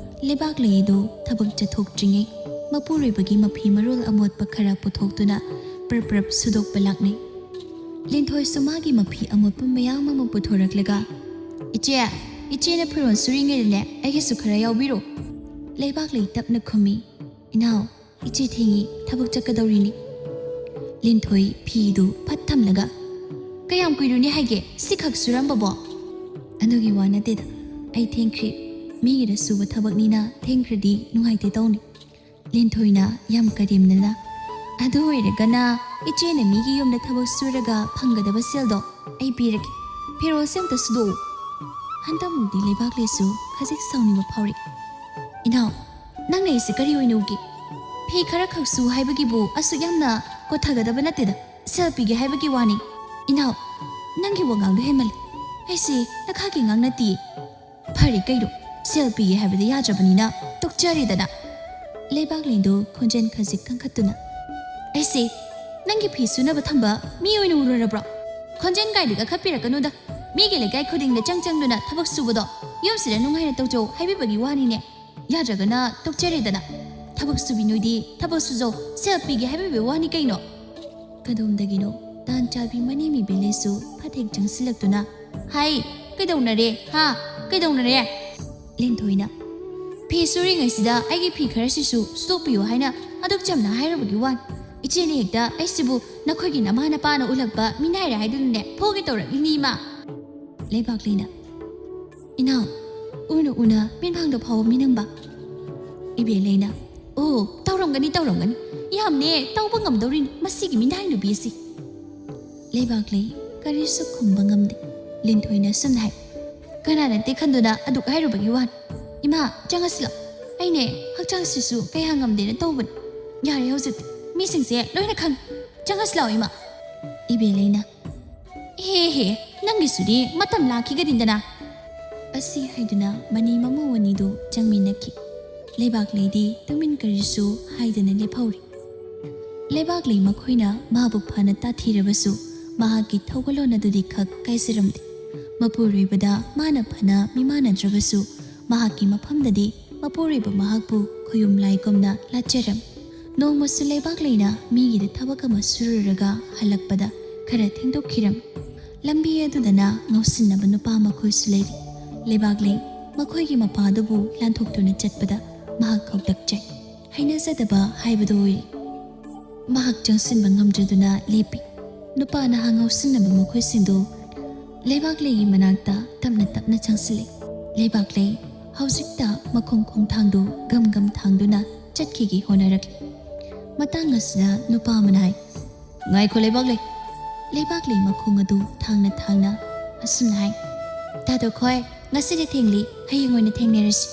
ꯂꯩꯕꯥꯛꯂꯩꯗꯨ ꯊꯕꯛ ꯆꯠꯊꯣꯛꯇ꯭ꯔꯤꯉꯩ ꯃꯄꯨꯔꯣꯏꯕꯒꯤ ꯃꯐꯤ ꯃꯔꯣꯜ ꯑꯃꯣꯠꯄ ꯈꯔ ꯄꯨꯊꯣꯛꯇꯨꯅ ꯄ꯭ꯔꯞ ꯄ꯭ꯔꯞ ꯁꯨꯗꯣꯛꯄ ꯂꯥꯛꯅꯩ꯫ ꯂꯤꯟꯊꯣꯏꯁꯨ ꯃꯥꯒꯤ ꯃꯐꯤ ꯑꯃꯣꯠꯄ ꯃꯌꯥꯝ ꯑꯃ ꯄꯨꯊꯣꯔꯛꯂꯒ, "ꯏꯆꯦ, ꯏꯆꯦꯅ ꯐꯤꯔꯣꯜ ꯁꯨꯔꯤꯉꯩꯗꯅꯦ, ꯑꯩꯒꯤꯁꯨ ꯈꯔ ꯌꯥꯎꯕꯤꯔꯣ꯫" ꯂꯩꯕꯥꯛꯂꯩ ꯇꯞꯅ ꯈꯨꯝꯃꯤ, "ꯏꯅꯥꯎ, ꯏꯆꯦ ꯊꯦꯡꯉꯤ, ꯊꯕꯛ ꯆꯠꯀꯗꯧꯔꯤꯅꯤ꯫" ꯂꯤꯟꯊꯣꯏ ꯐꯤꯗꯨ ꯐꯠ ꯊꯝꯂꯒ, "ꯀꯌꯥꯝ ꯀꯨꯏꯔꯨꯅꯤ ꯍꯥꯏꯒꯦ, ꯁꯤꯈꯛ ꯁꯨꯔꯝꯕꯕꯣ?" "ꯑꯗꯨꯒꯤ ꯋꯥ ꯅꯠꯇꯦꯗ, ꯑꯩ ꯊꯦꯡꯈ꯭ꯔꯦ꯫ ꯃꯤꯒꯤꯗ ꯁꯨꯕ ꯊꯕꯛꯅꯤꯅ ꯊꯦꯡꯈ꯭ꯔꯗꯤ ꯅꯨꯡꯉꯥꯏꯇꯦ ꯇꯧꯅꯤ꯫" ꯂꯤꯟꯊꯣꯏꯅ ꯌꯥꯝ ꯀꯔꯦꯝꯅꯅ, "ꯑꯗꯨ ꯑꯣꯏꯔꯒꯅ ꯏꯆꯦꯅ ꯃꯤꯒꯤ ꯌꯨꯝꯗ ꯊꯕꯛ ꯁꯨꯔꯒ ꯐꯪꯒꯗꯕ ꯁꯦꯜꯗꯣ ꯑꯩ ꯄꯤꯔꯒꯦ꯫ ꯐꯤꯔꯣꯜꯁꯦ ꯑꯝꯇ ꯁꯨꯗꯣꯛꯎ꯫" ꯍꯟꯗꯛꯃꯨꯛꯇꯤ ꯂꯩꯕꯥꯛꯂꯩꯁꯨ ꯈꯖꯤꯛ ꯁꯥꯎꯅꯤꯡꯕ ꯐꯥꯎꯔꯛꯏ꯫ "ꯏꯅꯥꯎ, ꯅꯪꯅ ꯑꯩꯁꯦ ꯀꯔꯤ ꯑꯣꯏꯅ ꯎꯒꯦ? ꯐꯤ ꯈꯔ ꯈꯛ ꯁꯨ ꯍꯥꯏꯕꯒꯤꯕꯨ ꯑꯁꯨꯛ ꯌꯥꯝꯅ ꯀꯣꯠꯊꯒꯗꯕ ꯅꯠꯇꯦꯗ, ꯁꯦꯜ ꯄꯤꯒꯦ ꯍꯥꯏꯕꯒꯤ ꯋꯥꯅꯤ꯫" "ꯏꯅꯥꯎ, ꯅꯪꯒꯤ ꯋꯥꯉꯥꯡꯗꯣ ꯍꯦꯟꯃꯜꯂꯦ꯫ ꯑꯩꯁꯦ ꯅꯈꯥꯒꯤ ꯑꯉꯥꯡ ꯅꯠꯇꯤꯌꯦ꯫ ꯐꯔꯦ ꯀꯩꯅꯣ, ꯁꯦꯜ ꯄꯤꯒꯦ ꯍꯥꯏꯕꯗ ꯌꯥꯗ꯭ꯔꯕꯅꯤꯅ ꯇꯣꯛꯆꯔꯦꯗꯅ꯫" ꯂꯩꯕꯥꯛꯂꯦꯟꯗꯣ ꯈꯣꯟꯖꯦꯜ ꯈꯖꯤꯛ ꯀꯟꯈꯠꯇꯨꯅ, "ꯑꯩꯁꯦ ꯅꯪꯒꯤ ꯐꯤ ꯁꯨꯅꯕ ꯊꯝꯕ ꯃꯤ ꯑꯣꯏꯅ ꯎꯔꯨꯔꯕ꯭ꯔꯣ? ꯈꯣꯟꯖꯦꯜ ꯀꯥꯏꯗꯤ ꯀꯟꯈꯠꯄꯤꯔꯛꯀꯅꯨꯗ꯫ ꯃꯤꯒꯤ ꯂꯩꯀꯥꯏ ꯈꯨꯗꯤꯡꯗ ꯆꯪ ꯆꯪꯗꯨꯅ ꯊꯕꯛ ꯁꯨꯕꯗꯣ ꯌꯨꯝꯁꯤꯗ ꯅꯨꯡꯉꯥꯏꯅ ꯇꯧꯖꯧ ꯍꯥꯏꯕꯤꯕꯒꯤ ꯋꯥꯅꯤꯅꯦ꯫ ꯌꯥꯗ꯭ꯔꯒꯅ ꯇꯣꯛꯆꯔꯦꯗꯅ꯫ ꯊꯕꯛ ꯁꯨꯕꯤ ꯅꯣꯏꯗꯤ ꯊꯕꯛ ꯁꯨꯖꯧ, ꯁꯦꯜ ꯄꯤꯒꯦ ꯍꯥꯏꯕꯤꯕꯒꯤ ꯋꯥꯅꯤ ꯀꯩꯅꯣ?" ꯀꯗꯣꯝꯗꯒꯤꯅꯣ ꯇꯥꯟ ꯆꯥꯕꯤ ꯃꯅꯦꯝꯕꯤ ꯕꯦꯂꯦꯁꯨ ꯐꯠ ꯍꯦꯛ ꯆꯪꯁꯤꯜꯂꯛꯇꯨꯅ, "ꯍꯥꯏ, ꯀꯩꯗꯧꯅꯔꯦ? ꯍꯥ? ꯀꯩꯗꯧꯅꯔꯦ?" ꯂꯦꯟꯊꯣꯏꯅ, "ꯐꯤ ꯁꯨꯔꯤꯉꯩꯁꯤꯗ ꯑꯩꯒꯤ ꯐꯤ ꯈꯔꯁꯤꯁꯨ ꯁꯨꯗꯣꯛꯄꯤꯌꯨ ꯍꯥꯏꯅ ꯑꯗꯨꯛ ꯆꯝꯅ ꯍꯥꯏꯔꯨꯕꯒꯤ ꯋꯥꯅꯤ꯫ ꯏꯆꯦꯅ ꯍꯦꯛꯇ ꯑꯩꯁꯤꯕꯨ ꯅꯈꯣꯏꯒꯤ ꯅꯃꯥ ꯅꯄꯥꯅ ꯎꯠꯂꯛꯄ ꯃꯤꯅꯥꯏꯔꯦ ꯍꯥꯏꯗꯨꯅꯅꯦ ꯐꯨꯒꯦ ꯇꯧꯔꯛꯂꯤꯅꯤ, ꯏꯃꯥ꯫" ꯂꯩꯕꯥꯛꯂꯦꯅ, "ꯏꯅꯥꯎ, ꯎꯅ ꯎꯅ ꯃꯤꯠꯃꯥꯡꯗ ꯐꯥꯎꯕ ꯃꯤꯅꯝꯕ?" ꯏꯕꯦꯂꯩꯅ, "ꯑꯣ, ꯇꯧꯔꯝꯒꯅꯤ, ꯇꯧꯔꯝꯒꯅꯤ꯫ ꯌꯥꯝꯅꯦ ꯇꯧꯕ ꯉꯝꯗꯧꯔꯤꯅꯤ ꯃꯁꯤꯒꯤ ꯃꯤꯅꯥꯏ ꯅꯨꯄꯤ ꯑꯁꯤ꯫" ꯂꯩꯕꯥꯛꯂꯩ ꯀꯔꯤꯁꯨ ꯈꯨꯝꯕ ꯉꯝꯗꯦ꯫ ꯂꯦꯟꯊꯣꯏꯅ ꯁꯨꯝꯅ ꯍꯥꯏ, "ꯀꯅꯥꯅ ꯇꯦꯛꯍꯟꯗꯨꯅ ꯑꯗꯨꯛ ꯍꯥꯏꯔꯨꯕꯒꯤ ꯋꯥꯅꯣ? ꯏꯃꯥ, ꯆꯪꯉꯁꯤ ꯂꯥꯎ꯫ ꯑꯩꯅꯦ ꯍꯛꯆꯥꯡꯁꯤꯁꯨ ꯀꯌꯥ ꯉꯝꯗꯦꯅ ꯇꯧꯕꯅꯤ꯫ ꯌꯥꯔꯦ ꯍꯧꯖꯤꯛꯇꯤ꯫ ꯃꯤꯁꯤꯡꯁꯦ ꯂꯣꯏꯅ ꯈꯪꯉꯤ꯫ ꯆꯪꯉꯁꯤ ꯂꯥꯎ ꯏꯃꯥ꯫" ꯏꯕꯦꯂꯩꯅ, "ꯍꯦ ꯍꯦ, ꯅꯪꯒꯤꯁꯨꯗꯤ ꯃꯇꯝ ꯂꯥꯛꯈꯤꯒꯅꯤꯗꯅ꯫" ꯑꯁꯤ ꯍꯥꯏꯗꯨꯅ ꯃꯅꯤ ꯃꯃꯧ ꯑꯅꯤꯗꯨ ꯆꯪꯃꯤꯟꯅꯈꯤ꯫ ꯂꯩꯕꯥꯛꯂꯩꯗꯤ ꯇꯨꯃꯤꯟ ꯀꯔꯤꯁꯨ ꯍꯥꯏꯗꯅ ꯂꯦꯞꯍꯧꯔꯤ꯫ ꯂꯩꯕꯥꯛꯂꯩ ꯃꯈꯣꯏꯅ ꯃꯥꯕꯨ ꯐꯅ ꯇꯥꯊꯤꯔꯕꯁꯨ ꯃꯍꯥꯛꯀꯤ ꯊꯧꯒꯜꯂꯣꯟ ꯑꯗꯨꯗꯤ ꯈꯛ ꯀꯥꯏꯖꯔꯝꯗꯦ꯫ ꯃꯄꯨꯔꯣꯏꯕꯗ ꯃꯥꯅ ꯐꯅ ꯃꯤꯃꯥꯟꯅꯗ꯭ꯔꯕꯁꯨ ꯃꯍꯥꯛꯀꯤ ꯃꯐꯝꯗꯗꯤ ꯃꯄꯨꯔꯣꯏꯕ ꯃꯍꯥꯛꯄꯨ ꯈꯨꯌꯨꯝ ꯂꯥꯏꯒꯨꯝꯅ ꯂꯥꯠꯆꯔꯝ꯫ ꯅꯣꯡꯃꯁꯨ ꯂꯩꯕꯥꯛꯂꯩꯅ ꯃꯤꯒꯤꯗ ꯊꯕꯛ ꯑꯃ ꯁꯨꯔꯨꯔꯒ ꯍꯜꯂꯛꯄꯗ ꯈꯔ ꯊꯦꯡꯗꯣꯛꯈꯤꯔꯝ꯫ ꯂꯝꯕꯤ ꯑꯗꯨꯗꯅ ꯉꯥꯎꯁꯤꯟꯅꯕ ꯅꯨꯄꯥ ꯃꯈꯣꯏꯁꯨ ꯂꯩꯔꯤ꯫ ꯂꯩꯕꯥꯛꯂꯩ ꯃꯈꯣꯏꯒꯤ ꯃꯄꯥ ꯑꯗꯨꯕꯨ ꯂꯥꯟꯊꯣꯛꯇꯨꯅ ꯆꯠꯄꯗ ꯃꯍꯥꯛ ꯈꯧꯇꯛ ꯆꯥꯏ꯫ ꯍꯩꯅꯖꯗꯕ ꯍꯥꯏꯕꯗꯨ ꯑꯣꯏꯔꯦ꯫ ꯃꯍꯥꯛ ꯆꯪꯁꯤꯟꯕ ꯉꯝꯗ꯭ꯔꯗꯨꯅ ꯂꯦꯞꯄꯤ꯫ ꯅꯨꯄꯥ ꯅꯍꯥ ꯉꯥꯎꯁꯤꯟꯅꯕ ꯃꯈꯣꯏꯁꯤꯡꯗꯨ ꯂꯩꯕꯥꯛꯂꯩꯒꯤ ꯃꯅꯥꯛꯇ ꯇꯞꯅ ꯇꯞꯅ ꯆꯪꯁꯤꯜꯂꯤ꯫ ꯂꯩꯕꯥꯛꯂꯩ ꯍꯧꯖꯤꯛꯇ ꯃꯈꯣꯡ ꯈꯣꯡꯊꯥꯡꯗꯨ ꯒꯝ ꯒꯝ ꯊꯥꯡꯗꯨꯅ ꯆꯠꯈꯤꯒꯦ ꯍꯣꯠꯅꯔꯛꯂꯤ꯫ ꯃꯇꯥꯡ ꯑꯁꯤꯗ ꯅꯨꯄꯥ ꯑꯃꯅ ꯍꯥꯏ, "ꯉꯥꯏꯈꯣ ꯂꯩꯕꯥꯛꯂꯩ꯫" ꯂꯩꯕꯥꯛꯂꯩ ꯃꯈꯣꯡ ꯑꯗꯨ ꯊꯥꯡꯅ ꯊꯥꯡꯅ ꯑꯁꯨꯝꯅ ꯍꯥꯏ, "ꯇꯥꯗꯣ ꯈꯣꯏ, ꯉꯁꯤꯗꯤ ꯊꯦꯡꯂꯤ, ꯍꯌꯦꯡ ꯑꯣꯏꯅ ꯊꯦꯡꯅꯔꯁꯤ꯫"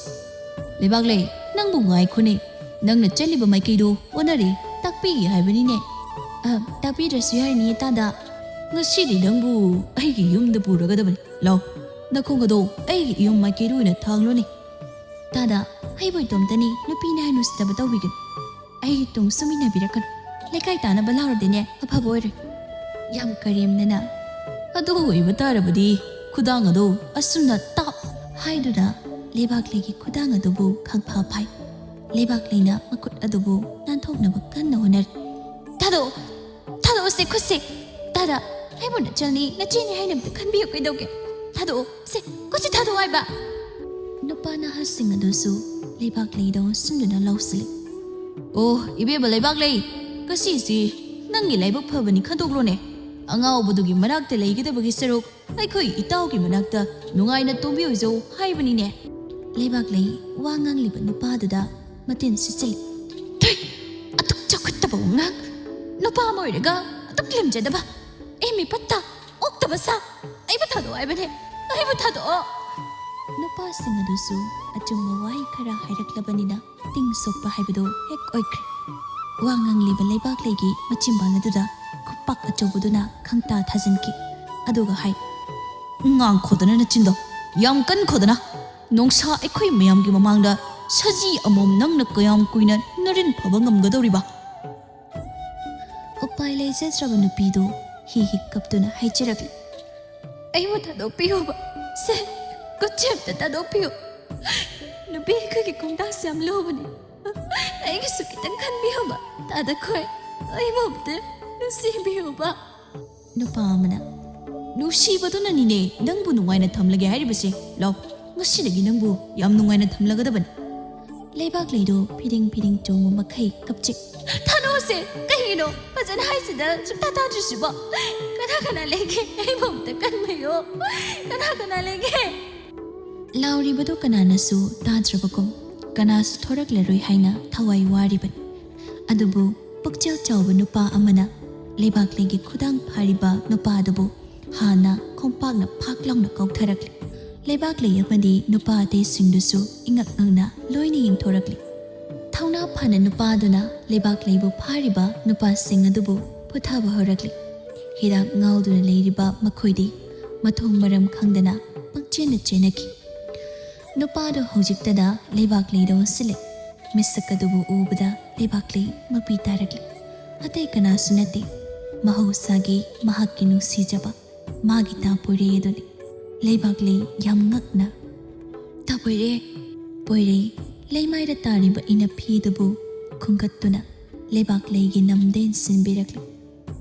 "ꯂꯩꯕꯥꯛꯂꯩ, ꯅꯪꯕꯨ ꯉꯥꯏꯈꯣꯅꯦ꯫ ꯅꯪꯅ ꯆꯠꯂꯤꯕ ꯃꯥꯏꯀꯩꯗꯨ ꯑꯣꯟꯅꯔꯦ, ꯇꯥꯛꯄꯤꯒꯦ ꯍꯥꯏꯕꯅꯤꯅꯦ꯫" "ꯑ, ꯇꯥꯛꯄꯤꯗ꯭ꯔꯁꯨ ꯌꯥꯔꯅꯤꯌꯦ ꯇꯥꯗ꯫ "ꯉꯁꯤꯗꯤ ꯅꯪꯕꯨ ꯑꯩꯒꯤ ꯌꯨꯝꯗ ꯄꯨꯔꯒꯗꯕꯅꯤ꯫ ꯂꯥꯎ, ꯅꯈꯣꯡ ꯑꯗꯣ ꯑꯩꯒꯤ ꯏꯌꯨꯝ ꯃꯥꯏꯀꯩꯗ ꯑꯣꯏꯅ ꯊꯥꯡꯂꯣꯅꯦ꯫" "ꯇꯥꯗ, ꯑꯩꯕꯨ ꯏꯇꯣꯝꯇꯅꯤ, ꯅꯨꯄꯤꯅꯤ ꯍꯥꯏꯅ ꯎꯁꯤꯠꯇꯕ ꯇꯧꯕꯤꯒꯅꯨ꯫ ꯑꯩꯒꯤ ꯇꯨꯡ ꯁꯨꯝ ꯏꯟꯅꯕꯤꯔꯛꯀꯅꯨ꯫ ꯂꯩꯀꯥꯏ ꯇꯥꯅꯕ ꯂꯥꯎꯔꯗꯤꯅꯦ ꯑꯐꯕ ꯑꯣꯏꯔꯣꯏ꯫" ꯌꯥꯝ ꯀꯔꯦꯝꯅꯅ, "ꯑꯗꯨ ꯑꯣꯏꯕ ꯇꯥꯔꯕꯗꯤ ꯈꯨꯗꯥꯡ ꯑꯗꯣ ꯑꯁꯨꯝꯅ ꯇꯥꯞ" ꯍꯥꯏꯗꯨꯅ ꯂꯩꯕꯥꯛꯂꯩꯒꯤ ꯈꯨꯗꯥꯡ ꯑꯗꯨꯕꯨ ꯈꯪꯐꯥ ꯐꯥꯏ꯫ ꯂꯩꯕꯥꯛꯂꯩꯅ ꯃꯈꯨꯠ ꯑꯗꯨꯕꯨ ꯅꯥꯟꯊꯣꯛꯅꯕ ꯀꯟꯅ ꯍꯣꯠꯅꯔꯤ꯫ "ꯊꯥꯗꯣꯛꯑꯣ! ꯊꯥꯗꯣꯛꯑꯣꯁꯦ ꯈꯨꯠꯁꯦ! ꯇꯥꯗ, ꯑꯩꯕꯨ ꯅꯆꯜꯅꯤ, ꯅꯆꯦꯅꯤ ꯍꯥꯏꯅ ꯑꯝꯇ ꯈꯟꯕꯤꯌꯨ ꯀꯩꯗꯧꯒꯦ? ꯊꯥꯗꯣꯛꯑꯣ! ꯁꯦ, ꯈꯨꯠꯁꯦ ꯊꯥꯗꯣꯛꯑꯣ ꯍꯥꯏꯕ!" ꯅꯨꯄꯥ ꯅꯍꯥꯁꯤꯡ ꯑꯗꯨꯁꯨ ꯂꯩꯕꯥꯛꯂꯩꯗ ꯑꯣꯟꯁꯤꯟꯗꯨꯅ ꯂꯥꯎꯁꯤꯜꯂꯤ꯫ "ꯑꯣ, ꯏꯕꯦꯝꯃ ꯂꯩꯕꯥꯛꯂꯩ, ꯉꯁꯤꯁꯤ ꯅꯪꯒꯤ ꯂꯥꯏꯕꯛ ꯐꯕꯅꯤ ꯈꯟꯗꯣꯛꯂꯣꯅꯦ꯫ ꯑꯉꯥꯎꯕꯗꯨꯒꯤ ꯃꯅꯥꯛꯇ ꯂꯩꯒꯗꯕꯒꯤ ꯁꯔꯨꯛ ꯑꯩꯈꯣꯏ ꯏꯇꯥꯎꯒꯤ ꯃꯅꯥꯛꯇ ꯅꯨꯡꯉꯥꯏꯅ ꯇꯨꯝꯕꯤꯎꯖꯧ ꯍꯥꯏꯕꯅꯤꯅꯦ꯫" ꯂꯩꯕꯥꯛꯂꯩ ꯋꯥ ꯉꯥꯡꯂꯤꯕ ꯅꯨꯄꯥꯗꯨꯗ ꯃꯇꯤꯟ ꯁꯤꯠꯆꯤꯜꯂꯤ꯫ "ꯊꯨꯏ! ꯑꯗꯨꯛ ꯆꯥꯎꯈꯠꯇꯕ ꯋꯥꯉꯥꯡ! ꯅꯨꯄꯥ ꯑꯃ ꯑꯣꯏꯔꯒ ꯑꯗꯨꯛ ꯂꯦꯝꯖꯗꯕ! ꯑꯦ ꯃꯤ ꯐꯠꯇ ꯑꯣꯛꯇꯕ ꯁꯥ! ꯑꯩꯕꯨ ꯊꯥꯗꯣꯛꯑꯣ ꯍꯥꯏꯕꯅꯦ! ꯑꯩꯕꯨ ꯊꯥꯗꯣꯛꯑꯣ!" ꯅꯨꯄꯥꯁꯤꯡ ꯑꯗꯨꯁꯨ ꯑꯆꯨꯝꯕ ꯋꯥꯍꯩ ꯈꯔ ꯍꯥꯏꯔꯛꯂꯕꯅꯤꯅ ꯇꯤꯡ ꯁꯣꯛꯄ ꯍꯥꯏꯕꯗꯨ ꯍꯦꯛ ꯑꯣꯏꯈ꯭ꯔꯦ꯫ ꯋꯥ ꯉꯥꯡꯂꯤꯕ ꯂꯩꯕꯥꯛꯂꯩꯒꯤ ꯃꯆꯤꯟꯕꯥꯜ ꯑꯗꯨꯗ ꯈꯨꯄꯥꯛ ꯑꯆꯧꯕꯗꯨꯅ ꯈꯪꯇꯥ ꯊꯥꯖꯤꯟꯈꯤ꯫ ꯑꯗꯨꯒ ꯍꯥꯏ, "ꯉꯥꯡꯈꯣꯗꯅ ꯅꯆꯤꯟꯗꯣ! ꯌꯥꯝ ꯀꯟꯈꯣꯗꯅ! ꯅꯣꯡꯁꯥ ꯑꯩꯈꯣꯏ ꯃꯌꯥꯝꯒꯤ ꯃꯃꯥꯡꯗ ꯁꯖꯤ ꯑꯃꯣꯝ ꯅꯪꯅ ꯀꯌꯥꯝ ꯀꯨꯏꯅ ꯅꯔꯤꯟ ꯐꯕ ꯉꯝꯒꯗꯧꯔꯤꯕ?" ꯎꯄꯥꯏ ꯂꯩꯖꯗ꯭ꯔꯕ ꯅꯨꯄꯤꯗꯨ ꯍꯤ ꯍꯤ ꯀꯞꯇꯨꯅ ꯍꯥꯏꯖꯔꯛꯂꯤ꯫ "ꯑꯩꯕꯨ ꯊꯥꯗꯣꯛꯄꯤꯌꯣꯕ꯫ ꯁꯦ, ꯈꯨꯠꯁꯦ ꯑꯝꯇ ꯊꯥꯗꯣꯛꯄꯤꯌꯨ꯫ ꯅꯨꯄꯤ ꯑꯩꯈꯣꯏꯒꯤ ꯈꯣꯡꯊꯥꯡꯁꯦ ꯌꯥꯝ ꯂꯨꯕꯅꯤ꯫ ꯑꯩꯒꯤꯁꯨ ꯈꯤꯇꯪ ꯈꯟꯕꯤꯌꯣꯕ꯫ ꯇꯥꯗ ꯈꯣꯏ, ꯑꯩꯕꯨ ꯑꯝꯇ ꯅꯨꯡꯁꯤꯕꯤꯌꯣꯕ꯫" ꯅꯨꯄꯥ ꯑꯃꯅ, "ꯅꯨꯡꯁꯤꯕꯗꯨꯅꯅꯤꯅꯦ ꯅꯪꯕꯨ ꯅꯨꯡꯉꯥꯏꯅ ꯊꯝꯂꯒꯦ ꯍꯥꯏꯔꯤꯕꯁꯦ꯫ ꯂꯥꯎ, ꯉꯁꯤꯗꯒꯤ ꯅꯪꯕꯨ ꯌꯥꯝ ꯅꯨꯡꯉꯥꯏꯅ ꯊꯝꯂꯒꯗꯕꯅꯤ꯫" ꯂꯩꯕꯥꯛꯂꯩꯗꯣ ꯐꯤꯗꯤꯡ ꯐꯤꯗꯤꯡ ꯆꯣꯡꯕ ꯃꯈꯩ ꯀꯞꯆꯩ꯫ "ꯊꯥꯗꯣꯛꯑꯣꯁꯦ! ꯀꯩꯒꯤꯅꯣ ꯐꯖꯅ ꯍꯥꯏꯁꯤꯗ ꯁꯨꯡꯇꯥ ꯇꯥꯗ꯭ꯔꯤꯁꯤꯕꯣ? ꯀꯅꯥ ꯀꯅꯥ ꯂꯩꯒꯦ? ꯑꯩꯕꯨ ꯑꯝꯇ ꯀꯟꯕꯤꯌꯣ꯫ ꯀꯅꯥ ꯀꯅꯥ ꯂꯩꯒꯦ?" ꯂꯥꯎꯔꯤꯕꯗꯨ ꯀꯅꯥꯅꯁꯨ ꯇꯥꯗ꯭ꯔꯕꯒꯨꯝ, ꯀꯅꯥꯁꯨ ꯊꯣꯔꯛꯂꯔꯣꯏ ꯍꯥꯏꯅ ꯊꯋꯥꯏ ꯋꯥꯔꯤꯕꯅꯤ꯫ ꯑꯗꯨꯕꯨ ꯄꯨꯛꯆꯦꯜ ꯆꯥꯎꯕ ꯅꯨꯄꯥ ꯑꯃꯅ ꯂꯩꯕꯥꯛꯂꯩꯒꯤ ꯈꯨꯗꯥꯡ ꯐꯥꯔꯤꯕ ꯅꯨꯄꯥ ꯑꯗꯨꯕꯨ ꯍꯥꯟꯅ ꯈꯣꯡꯄꯥꯛꯅ ꯐꯥꯛ ꯂꯥꯎꯅ ꯀꯥꯎꯊꯔꯛꯂꯤ꯫ ꯂꯩꯕꯥꯛꯂꯩ ꯑꯃꯗꯤ ꯅꯨꯄꯥ ꯑꯇꯩꯁꯤꯡꯗꯨꯁꯨ ꯏꯉꯛ ꯉꯛꯅ ꯂꯣꯏꯅ ꯌꯦꯡꯊꯣꯔꯛꯂꯤ꯫ ꯊꯧꯅꯥ ꯐꯅ ꯅꯨꯄꯥꯗꯨꯅ ꯂꯩꯕꯥꯛꯂꯩꯕꯨ ꯐꯥꯔꯤꯕ ꯅꯨꯄꯥꯁꯤꯡ ꯑꯗꯨꯕꯨ ꯐꯨꯊꯕ ꯍꯧꯔꯛꯂꯤ꯫ ꯍꯤꯗꯥꯛ ꯉꯥꯎꯗꯨꯅ ꯂꯩꯔꯤꯕ ꯃꯈꯣꯏꯗꯤ ꯃꯊꯣꯡ ꯃꯔꯝ ꯈꯪꯗꯅ ꯄꯪꯆꯦꯟꯗ ꯆꯦꯟꯅꯈꯤ꯫ ꯅꯨꯄꯥꯗꯨ ꯍꯧꯖꯤꯛꯇꯗ ꯂꯩꯕꯥꯛꯂꯩꯗ ꯑꯣꯟꯁꯤꯜꯂꯦ꯫ ꯃꯤꯁꯛ ꯑꯗꯨꯕꯨ ꯎꯕꯗ ꯂꯩꯕꯥꯛꯂꯩ ꯃꯄꯤ ꯇꯥꯔꯛꯂꯦ꯫ ꯑꯇꯩ ꯀꯅꯥꯁꯨ ꯅꯠꯇꯦ, ꯃꯍꯧꯁꯥꯒꯤ ꯃꯍꯥꯛꯀꯤ ꯅꯨꯡꯁꯤꯖꯕ ꯃꯥꯒꯤ ꯇꯥ ꯄꯣꯏꯔꯩ ꯑꯗꯨꯅꯤ꯫ ꯂꯩꯕꯥꯛꯂꯩ ꯌꯥꯝ ꯉꯛꯅ, "ꯇꯥ ꯄꯣꯏꯔꯩ!" ꯄꯣꯏꯔꯩ ꯂꯩꯃꯥꯏꯗ ꯇꯥꯔꯤꯕ ꯏꯅꯐꯤ ꯑꯗꯨꯕꯨ ꯈꯨꯝꯒꯠꯇꯨꯅ ꯂꯩꯕꯥꯛꯂꯩꯒꯤ ꯅꯝꯗ ꯏꯟꯁꯤꯟꯕꯤꯔꯛꯂꯤ꯫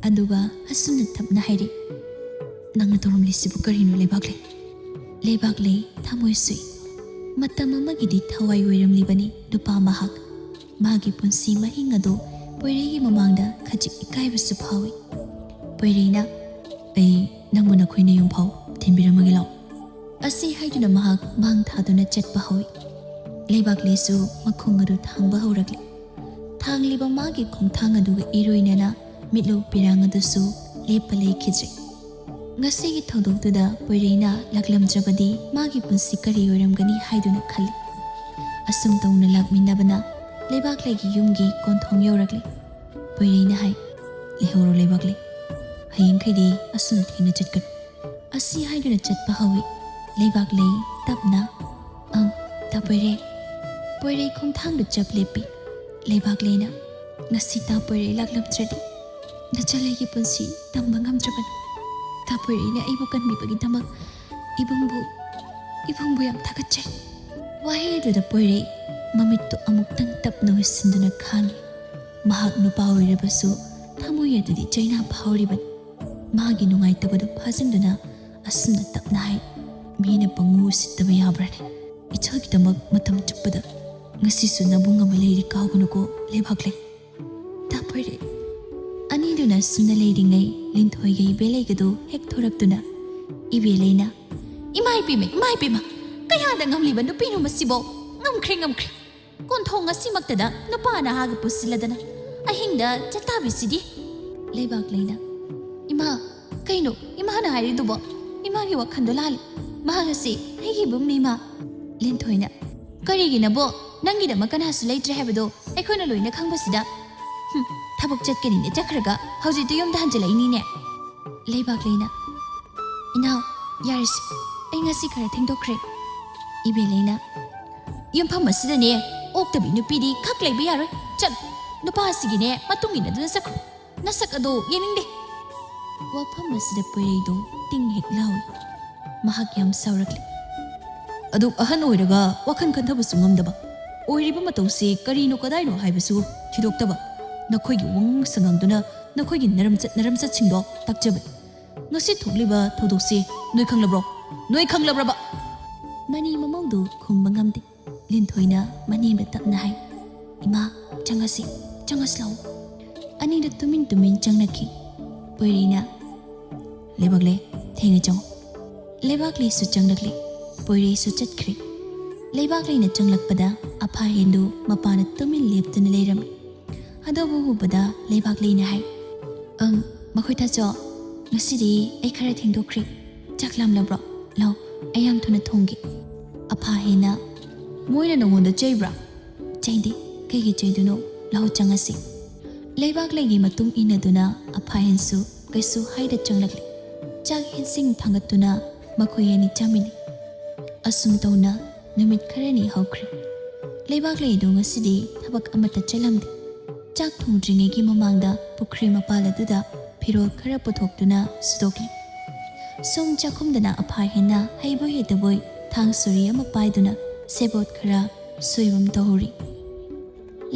ꯑꯗꯨꯒ ꯑꯁꯨꯝꯅ ꯇꯞꯅ ꯍꯥꯏꯔꯤ, "ꯅꯪꯅ ꯇꯧꯔꯝꯂꯤꯁꯤꯕꯨ ꯀꯔꯤꯅꯣ, ꯂꯩꯕꯥꯛꯂꯩ?" ꯂꯩꯕꯥꯛꯂꯩ ꯊꯃꯣꯏ ꯁꯣꯛꯏ꯫ ꯃꯇꯝ ꯑꯃꯒꯤꯗꯤ ꯊꯋꯥꯏ ꯑꯣꯏꯔꯝꯂꯤꯕꯅꯤ ꯅꯨꯄꯥ ꯃꯍꯥꯛ꯫ ꯃꯥꯒꯤ ꯄꯨꯟꯁꯤ ꯃꯍꯤꯡ ꯑꯗꯨ ꯄꯣꯏꯔꯩꯒꯤ ꯃꯃꯥꯡꯗ ꯈꯖꯤꯛ ꯏꯀꯥꯏꯕꯁꯨ ꯐꯥꯎꯏ꯫ ꯄꯣꯏꯔꯩꯅ, "ꯑꯩ ꯅꯪꯕꯨ ꯅꯈꯣꯏ ꯅꯌꯨꯝ ꯐꯥꯎ ꯊꯤꯟꯕꯤꯔꯝꯃꯒꯦ ꯂꯥꯛꯑꯣ꯫" ꯑꯁꯤ ꯍꯥꯏꯗꯨꯅ ꯃꯍꯥꯛ ꯃꯥꯡ ꯊꯥꯗꯨꯅ ꯆꯠꯄ ꯍꯧꯏ꯫ ꯂꯩꯕꯥꯛꯂꯩꯁꯨ ꯃꯈꯣꯡ ꯑꯗꯨ ꯊꯥꯡꯕ ꯍꯧꯔꯛꯂꯤ꯫ ꯊꯥꯡꯂꯤꯕ ꯃꯥꯒꯤ ꯈꯣꯡꯊꯥꯡ ꯑꯗꯨꯒ ꯏꯔꯣꯏꯅꯅ ꯃꯤꯠꯂꯨ ꯄꯤꯔꯥꯡ ꯑꯗꯨꯁꯨ ꯂꯦꯞꯄ ꯂꯩꯈꯤꯗ꯭ꯔꯦ꯫ ꯉꯁꯤꯒꯤ ꯊꯧꯗꯣꯛꯇꯨꯗ ꯄꯣꯏꯔꯩꯅ ꯂꯥꯛꯂꯝꯗ꯭ꯔꯕꯗꯤ ꯃꯥꯒꯤ ꯄꯨꯟꯁꯤ ꯀꯔꯤ ꯑꯣꯏꯔꯝꯒꯅꯤ ꯍꯥꯏꯗꯨꯅ ꯈꯜꯂꯤ꯫ ꯑꯁꯨꯝ ꯇꯧꯅ ꯂꯥꯛꯃꯤꯟꯅꯕꯅ ꯂꯩꯕꯥꯛꯂꯩꯒꯤ ꯌꯨꯝꯒꯤ ꯀꯣꯟꯊꯣꯡ ꯌꯧꯔꯛꯂꯤ꯫ ꯄꯣꯏꯔꯩꯅ ꯍꯥꯏ, "ꯂꯩꯍꯧꯔꯣ ꯂꯩꯕꯥꯛꯂꯩ, ꯍꯌꯦꯡꯈꯩꯗꯤ ꯑꯁꯨꯝꯅ ꯊꯦꯡꯅ ꯆꯠꯀꯅꯨ꯫" ꯑꯁꯤ ꯍꯥꯏꯗꯨꯅ ꯆꯠꯄ ꯍꯧꯏ꯫ ꯂꯩꯕꯥꯛꯂꯩ ꯇꯞꯅ, "ꯑꯪ, ꯇꯥ ꯄꯣꯏꯔꯩ꯫" ꯄꯣꯏꯔꯩ ꯈꯣꯡꯊꯥꯡꯗꯨ ꯆꯞ ꯂꯦꯞꯄꯤ꯫ ꯂꯩꯕꯥꯛꯂꯩꯅ, "ꯉꯁꯤ ꯇꯥ ꯄꯣꯏꯔꯩ ꯂꯥꯛꯂꯝꯗ꯭ꯔꯗꯤ ꯅꯆꯜ ꯑꯩꯒꯤ ꯄꯨꯟꯁꯤ ꯇꯝꯕ ꯉꯝꯗ꯭ꯔꯕꯅꯤ꯫ ꯇꯥ ꯄꯣꯏꯔꯩꯅ ꯑꯩꯕꯨ ꯀꯟꯕꯤꯕꯒꯤꯗꯃꯛ ꯏꯕꯨꯡꯕꯨ, ꯏꯕꯨꯡꯕꯨ ꯌꯥꯝ ꯊꯥꯒꯠꯆꯩ꯫" ꯋꯥꯍꯩ ꯑꯗꯨꯗ ꯄꯣꯏꯔꯩ ꯃꯃꯤꯠꯇꯨ ꯑꯃꯨꯛꯇꯪ ꯇꯞꯅ ꯎꯏꯁꯤꯟꯗꯨꯅ ꯈꯥꯡꯉꯤ꯫ ꯃꯍꯥꯛ ꯅꯨꯄꯥ ꯑꯣꯏꯔꯕꯁꯨ ꯊꯃꯣꯏ ꯑꯗꯨꯗꯤ ꯆꯩꯅꯥ ꯐꯥꯎꯔꯤꯕꯅꯤ꯫ ꯃꯥꯒꯤ ꯅꯨꯡꯉꯥꯏꯇꯕꯗꯨ ꯐꯥꯖꯤꯟꯗꯨꯅ ꯑꯁꯨꯝꯅ ꯇꯞꯅ ꯍꯥꯏ, "ꯃꯤꯅ ꯄꯪꯉꯨ ꯎꯁꯤꯠꯇꯕ ꯌꯥꯕ꯭ꯔꯅꯦ? ꯏꯆꯥꯒꯤꯗꯃꯛ ꯃꯇꯝ ꯆꯨꯞꯄꯗ ꯉꯁꯤꯁꯨ ꯅꯕꯨꯡ ꯑꯃ ꯂꯩꯔꯤ ꯀꯥꯎꯒꯅꯨꯀꯣ, ꯂꯩꯕꯥꯛꯂꯩ꯫" ꯇꯥ ꯄꯣꯏꯔꯩ꯫ ꯑꯅꯤꯗꯨꯅ ꯑꯁꯨꯝꯅ ꯂꯩꯔꯤꯉꯩ ꯂꯤꯟꯊꯣꯏꯒ ꯏꯕꯦꯂꯩꯒꯗꯨ ꯍꯦꯛ ꯊꯣꯔꯛꯇꯨꯅ ꯏꯕꯦꯂꯩꯅ, "ꯏꯃꯥ ꯏꯄꯦꯝꯃ, ꯏꯃꯥ ꯏꯄꯦꯝꯃ, ꯀꯌꯥꯗ ꯉꯝꯂꯤꯕ ꯅꯨꯄꯤꯅꯣ ꯃꯁꯤꯕꯣ? ꯉꯝꯈ꯭ꯔꯦ, ꯉꯝꯈ꯭ꯔꯦ꯫ ꯀꯣꯟꯊꯣꯡ ꯑꯁꯤꯃꯛꯇꯗ ꯅꯨꯄꯥ ꯅꯍꯥꯒ ꯄꯨꯁꯤꯜꯂꯗꯅ ꯑꯍꯤꯡꯗ ꯆꯠꯇꯥꯕꯤꯁꯤꯗꯤ?" ꯂꯩꯕꯥꯛꯂꯩꯅ, "ꯏꯃꯥ, ꯀꯩꯅꯣ ꯏꯃꯥꯅ ꯍꯥꯏꯔꯤꯗꯨꯕꯣ? ꯏꯃꯥꯒꯤ ꯋꯥꯈꯜꯗꯣ ꯂꯥꯜꯂꯤ꯫ ꯃꯍꯥꯛ ꯑꯁꯤ ꯑꯩꯒꯤ ꯏꯕꯨꯡꯅꯤ, ꯏꯃꯥ꯫" ꯂꯤꯟꯊꯣꯏꯅ, "ꯀꯔꯤꯒꯤꯅꯕꯣ? ꯅꯪꯒꯤꯗꯃꯛ ꯀꯅꯥꯁꯨ ꯂꯩꯇ꯭ꯔꯦ ꯍꯥꯏꯕꯗꯣ ꯑꯩꯈꯣꯏꯅ ꯂꯣꯏꯅ ꯈꯪꯕꯁꯤꯗ꯫ ꯍꯨꯝ, ꯊꯕꯛ ꯆꯠꯀꯅꯤꯅꯦ ꯆꯠꯈ꯭ꯔꯒ ꯍꯧꯖꯤꯛꯇꯤ ꯌꯨꯝꯗ ꯍꯟꯖꯤꯜꯂꯛꯏꯅꯤꯅꯦ꯫ ꯂꯩꯕꯥꯛꯂꯩꯅ, "ꯏꯅꯥꯎ, ꯌꯥꯔꯦꯁꯦ, ꯑꯩ ꯉꯁꯤ ꯈꯔ ꯊꯦꯡꯗꯣꯛꯈ꯭ꯔꯦ꯫" ꯏꯕꯦꯂꯩꯅ, "ꯌꯨꯝꯐꯝ ꯑꯁꯤꯗꯅꯦ ꯑꯣꯛꯇꯕꯤ ꯅꯨꯄꯤꯗꯤ ꯈꯛ ꯂꯩꯕ ꯌꯥꯔꯣꯏ꯫ ꯆꯠ, ꯅꯨꯄꯥ ꯑꯁꯤꯒꯤꯅꯦ ꯃꯇꯨꯡ ꯏꯟꯅꯗꯨꯅ ꯆꯠꯈ꯭ꯔꯣ꯫ ꯅꯁꯛ ꯑꯗꯣ ꯌꯦꯡꯅꯤꯡꯗꯦ꯫" ꯋꯥꯐꯝ ꯑꯁꯤꯗ ꯄꯣꯏꯔꯩꯗꯣ ꯇꯤꯡ ꯍꯦꯛ ꯂꯥꯎꯏ꯫ ꯃꯍꯥꯛ ꯌꯥꯝ ꯁꯥꯎꯔꯛꯂꯦ꯫ "ꯑꯗꯨꯛ ꯑꯍꯟ ꯑꯣꯏꯔꯒ ꯋꯥꯈꯜ ꯈꯟꯊꯕꯁꯨ ꯉꯝꯗꯕ, ꯑꯣꯏꯔꯤꯕ ꯃꯇꯧꯁꯤ ꯀꯔꯤꯅꯣ ꯀꯗꯥꯏꯅꯣ ꯍꯥꯏꯕꯁꯨ ꯊꯤꯗꯣꯛꯇꯕ ꯅꯈꯣꯏꯒꯤ ꯋꯥꯉꯥꯡ ꯁꯉꯥꯡꯗꯨꯅ ꯅꯈꯣꯏꯒꯤ ꯅꯔꯝꯆꯠ ꯅꯔꯝꯆꯠꯁꯤꯡꯗꯣ ꯇꯥꯛꯆꯕꯅꯤ꯫ ꯉꯁꯤ ꯊꯣꯛꯂꯤꯕ ꯊꯧꯗꯣꯛꯁꯤ ꯅꯣꯏ ꯈꯪꯂꯕ꯭ꯔꯣ? ꯅꯣꯏ ꯈꯪꯂꯕ꯭ꯔꯕ?" ꯃꯅꯤ ꯃꯃꯧꯗꯨ ꯈꯨꯝꯕ ꯉꯝꯗꯦ꯫ ꯂꯤꯟꯊꯣꯏꯅ ꯃꯅꯦꯝꯗ ꯇꯞꯅ ꯍꯥꯏ, "ꯏꯃꯥ, ꯆꯪꯉꯁꯤ, ꯆꯪꯉꯁꯤ ꯂꯥꯛꯑꯣ꯫" ꯑꯅꯤꯗꯨ ꯇꯨꯃꯤꯟ ꯇꯨꯃꯤꯟ ꯆꯪꯂꯛꯈꯤ꯫ ꯄꯣꯏꯔꯩꯅ, "ꯂꯩꯕꯥꯛꯂꯩ, ꯊꯦꯡꯅ ꯆꯪꯉꯨ꯫" ꯂꯩꯕꯥꯛꯂꯩꯁꯨ ꯆꯪꯂꯛꯂꯦ꯫ ꯄꯣꯏꯔꯩꯁꯨ ꯆꯠꯈ꯭ꯔꯦ꯫ ꯂꯩꯕꯥꯛꯂꯩꯅ ꯆꯪꯂꯛꯄꯗ ꯑꯐꯥꯍꯦꯟꯗꯨ ꯃꯄꯥꯟꯗ ꯇꯨꯃꯤꯟ ꯂꯦꯞꯇꯨꯅ ꯂꯩꯔꯝꯃꯤ꯫ ꯑꯗꯨꯕꯨ ꯎꯕꯗ ꯂꯩꯕꯥꯛꯂꯩꯅ ꯍꯥꯏ, "ꯑꯝ, ꯃꯈꯣꯏ ꯇꯥꯆꯧ, ꯉꯁꯤꯗꯤ ꯑꯩ ꯈꯔ ꯊꯦꯡꯗꯣꯛꯈ꯭ꯔꯦ꯫ ꯆꯥꯛ ꯂꯥꯝꯂꯕ꯭ꯔꯣ? ꯂꯥꯎ, ꯑꯩ ꯌꯥꯝ ꯊꯨꯅ ꯊꯣꯡꯒꯦ꯫" ꯑꯐꯥꯍꯦꯟꯅ, "ꯃꯣꯏꯅ ꯅꯉꯣꯟꯗ ꯆꯩꯕ꯭ꯔꯥ?" "ꯆꯩꯗꯦ, ꯀꯩꯒꯤ ꯆꯩꯗꯣꯏꯅꯣ? ꯂꯥꯎ, ꯆꯪꯉꯁꯤ꯫" ꯂꯩꯕꯥꯛꯂꯩꯒꯤ ꯃꯇꯨꯡ ꯏꯟꯅꯗꯨꯅ ꯑꯐꯥꯍꯦꯟꯁꯨ ꯀꯩꯁꯨ ꯍꯥꯏꯗ ꯆꯪꯂꯛꯂꯦ꯫ ꯆꯥꯛ ꯏꯟꯁꯤꯡ ꯊꯥꯡꯒꯠꯇꯨꯅ ꯃꯈꯣꯏ ꯑꯅꯤ ꯆꯥꯃꯤꯟꯅꯩ꯫ ꯑꯁꯨꯝ ꯇꯧꯅ ꯅꯨꯃꯤꯠ ꯈꯔꯅꯤ ꯍꯧꯈ꯭ꯔꯦ꯫ ꯂꯩꯕꯥꯛꯂꯩꯗꯨ ꯉꯁꯤꯗꯤ ꯊꯕꯛ ꯑꯃꯠꯇ ꯆꯠꯂꯝꯗꯦ꯫ ꯆꯥꯛ ꯊꯣꯡꯗ꯭ꯔꯤꯉꯩꯒꯤ ꯃꯃꯥꯡꯗ ꯄꯨꯈ꯭ꯔꯤ ꯃꯄꯥꯜ ꯑꯗꯨꯗ ꯐꯤꯔꯣꯜ ꯈꯔ ꯄꯨꯊꯣꯛꯇꯨꯅ ꯁꯨꯗꯣꯛꯂꯤ꯫ ꯁꯨꯝ ꯆꯥꯛꯈꯨꯝꯗꯅ ꯑꯐꯥꯍꯦꯟꯅ ꯍꯩꯕꯣꯏ ꯍꯩꯇꯕꯣꯏ ꯊꯥꯡ ꯁꯣꯔꯤ ꯑꯃ ꯄꯥꯏꯗꯨꯅ ꯁꯦꯕꯣꯠ ꯈꯔ ꯁꯣꯏꯕ ꯑꯃ ꯇꯧꯍꯧꯔꯤ꯫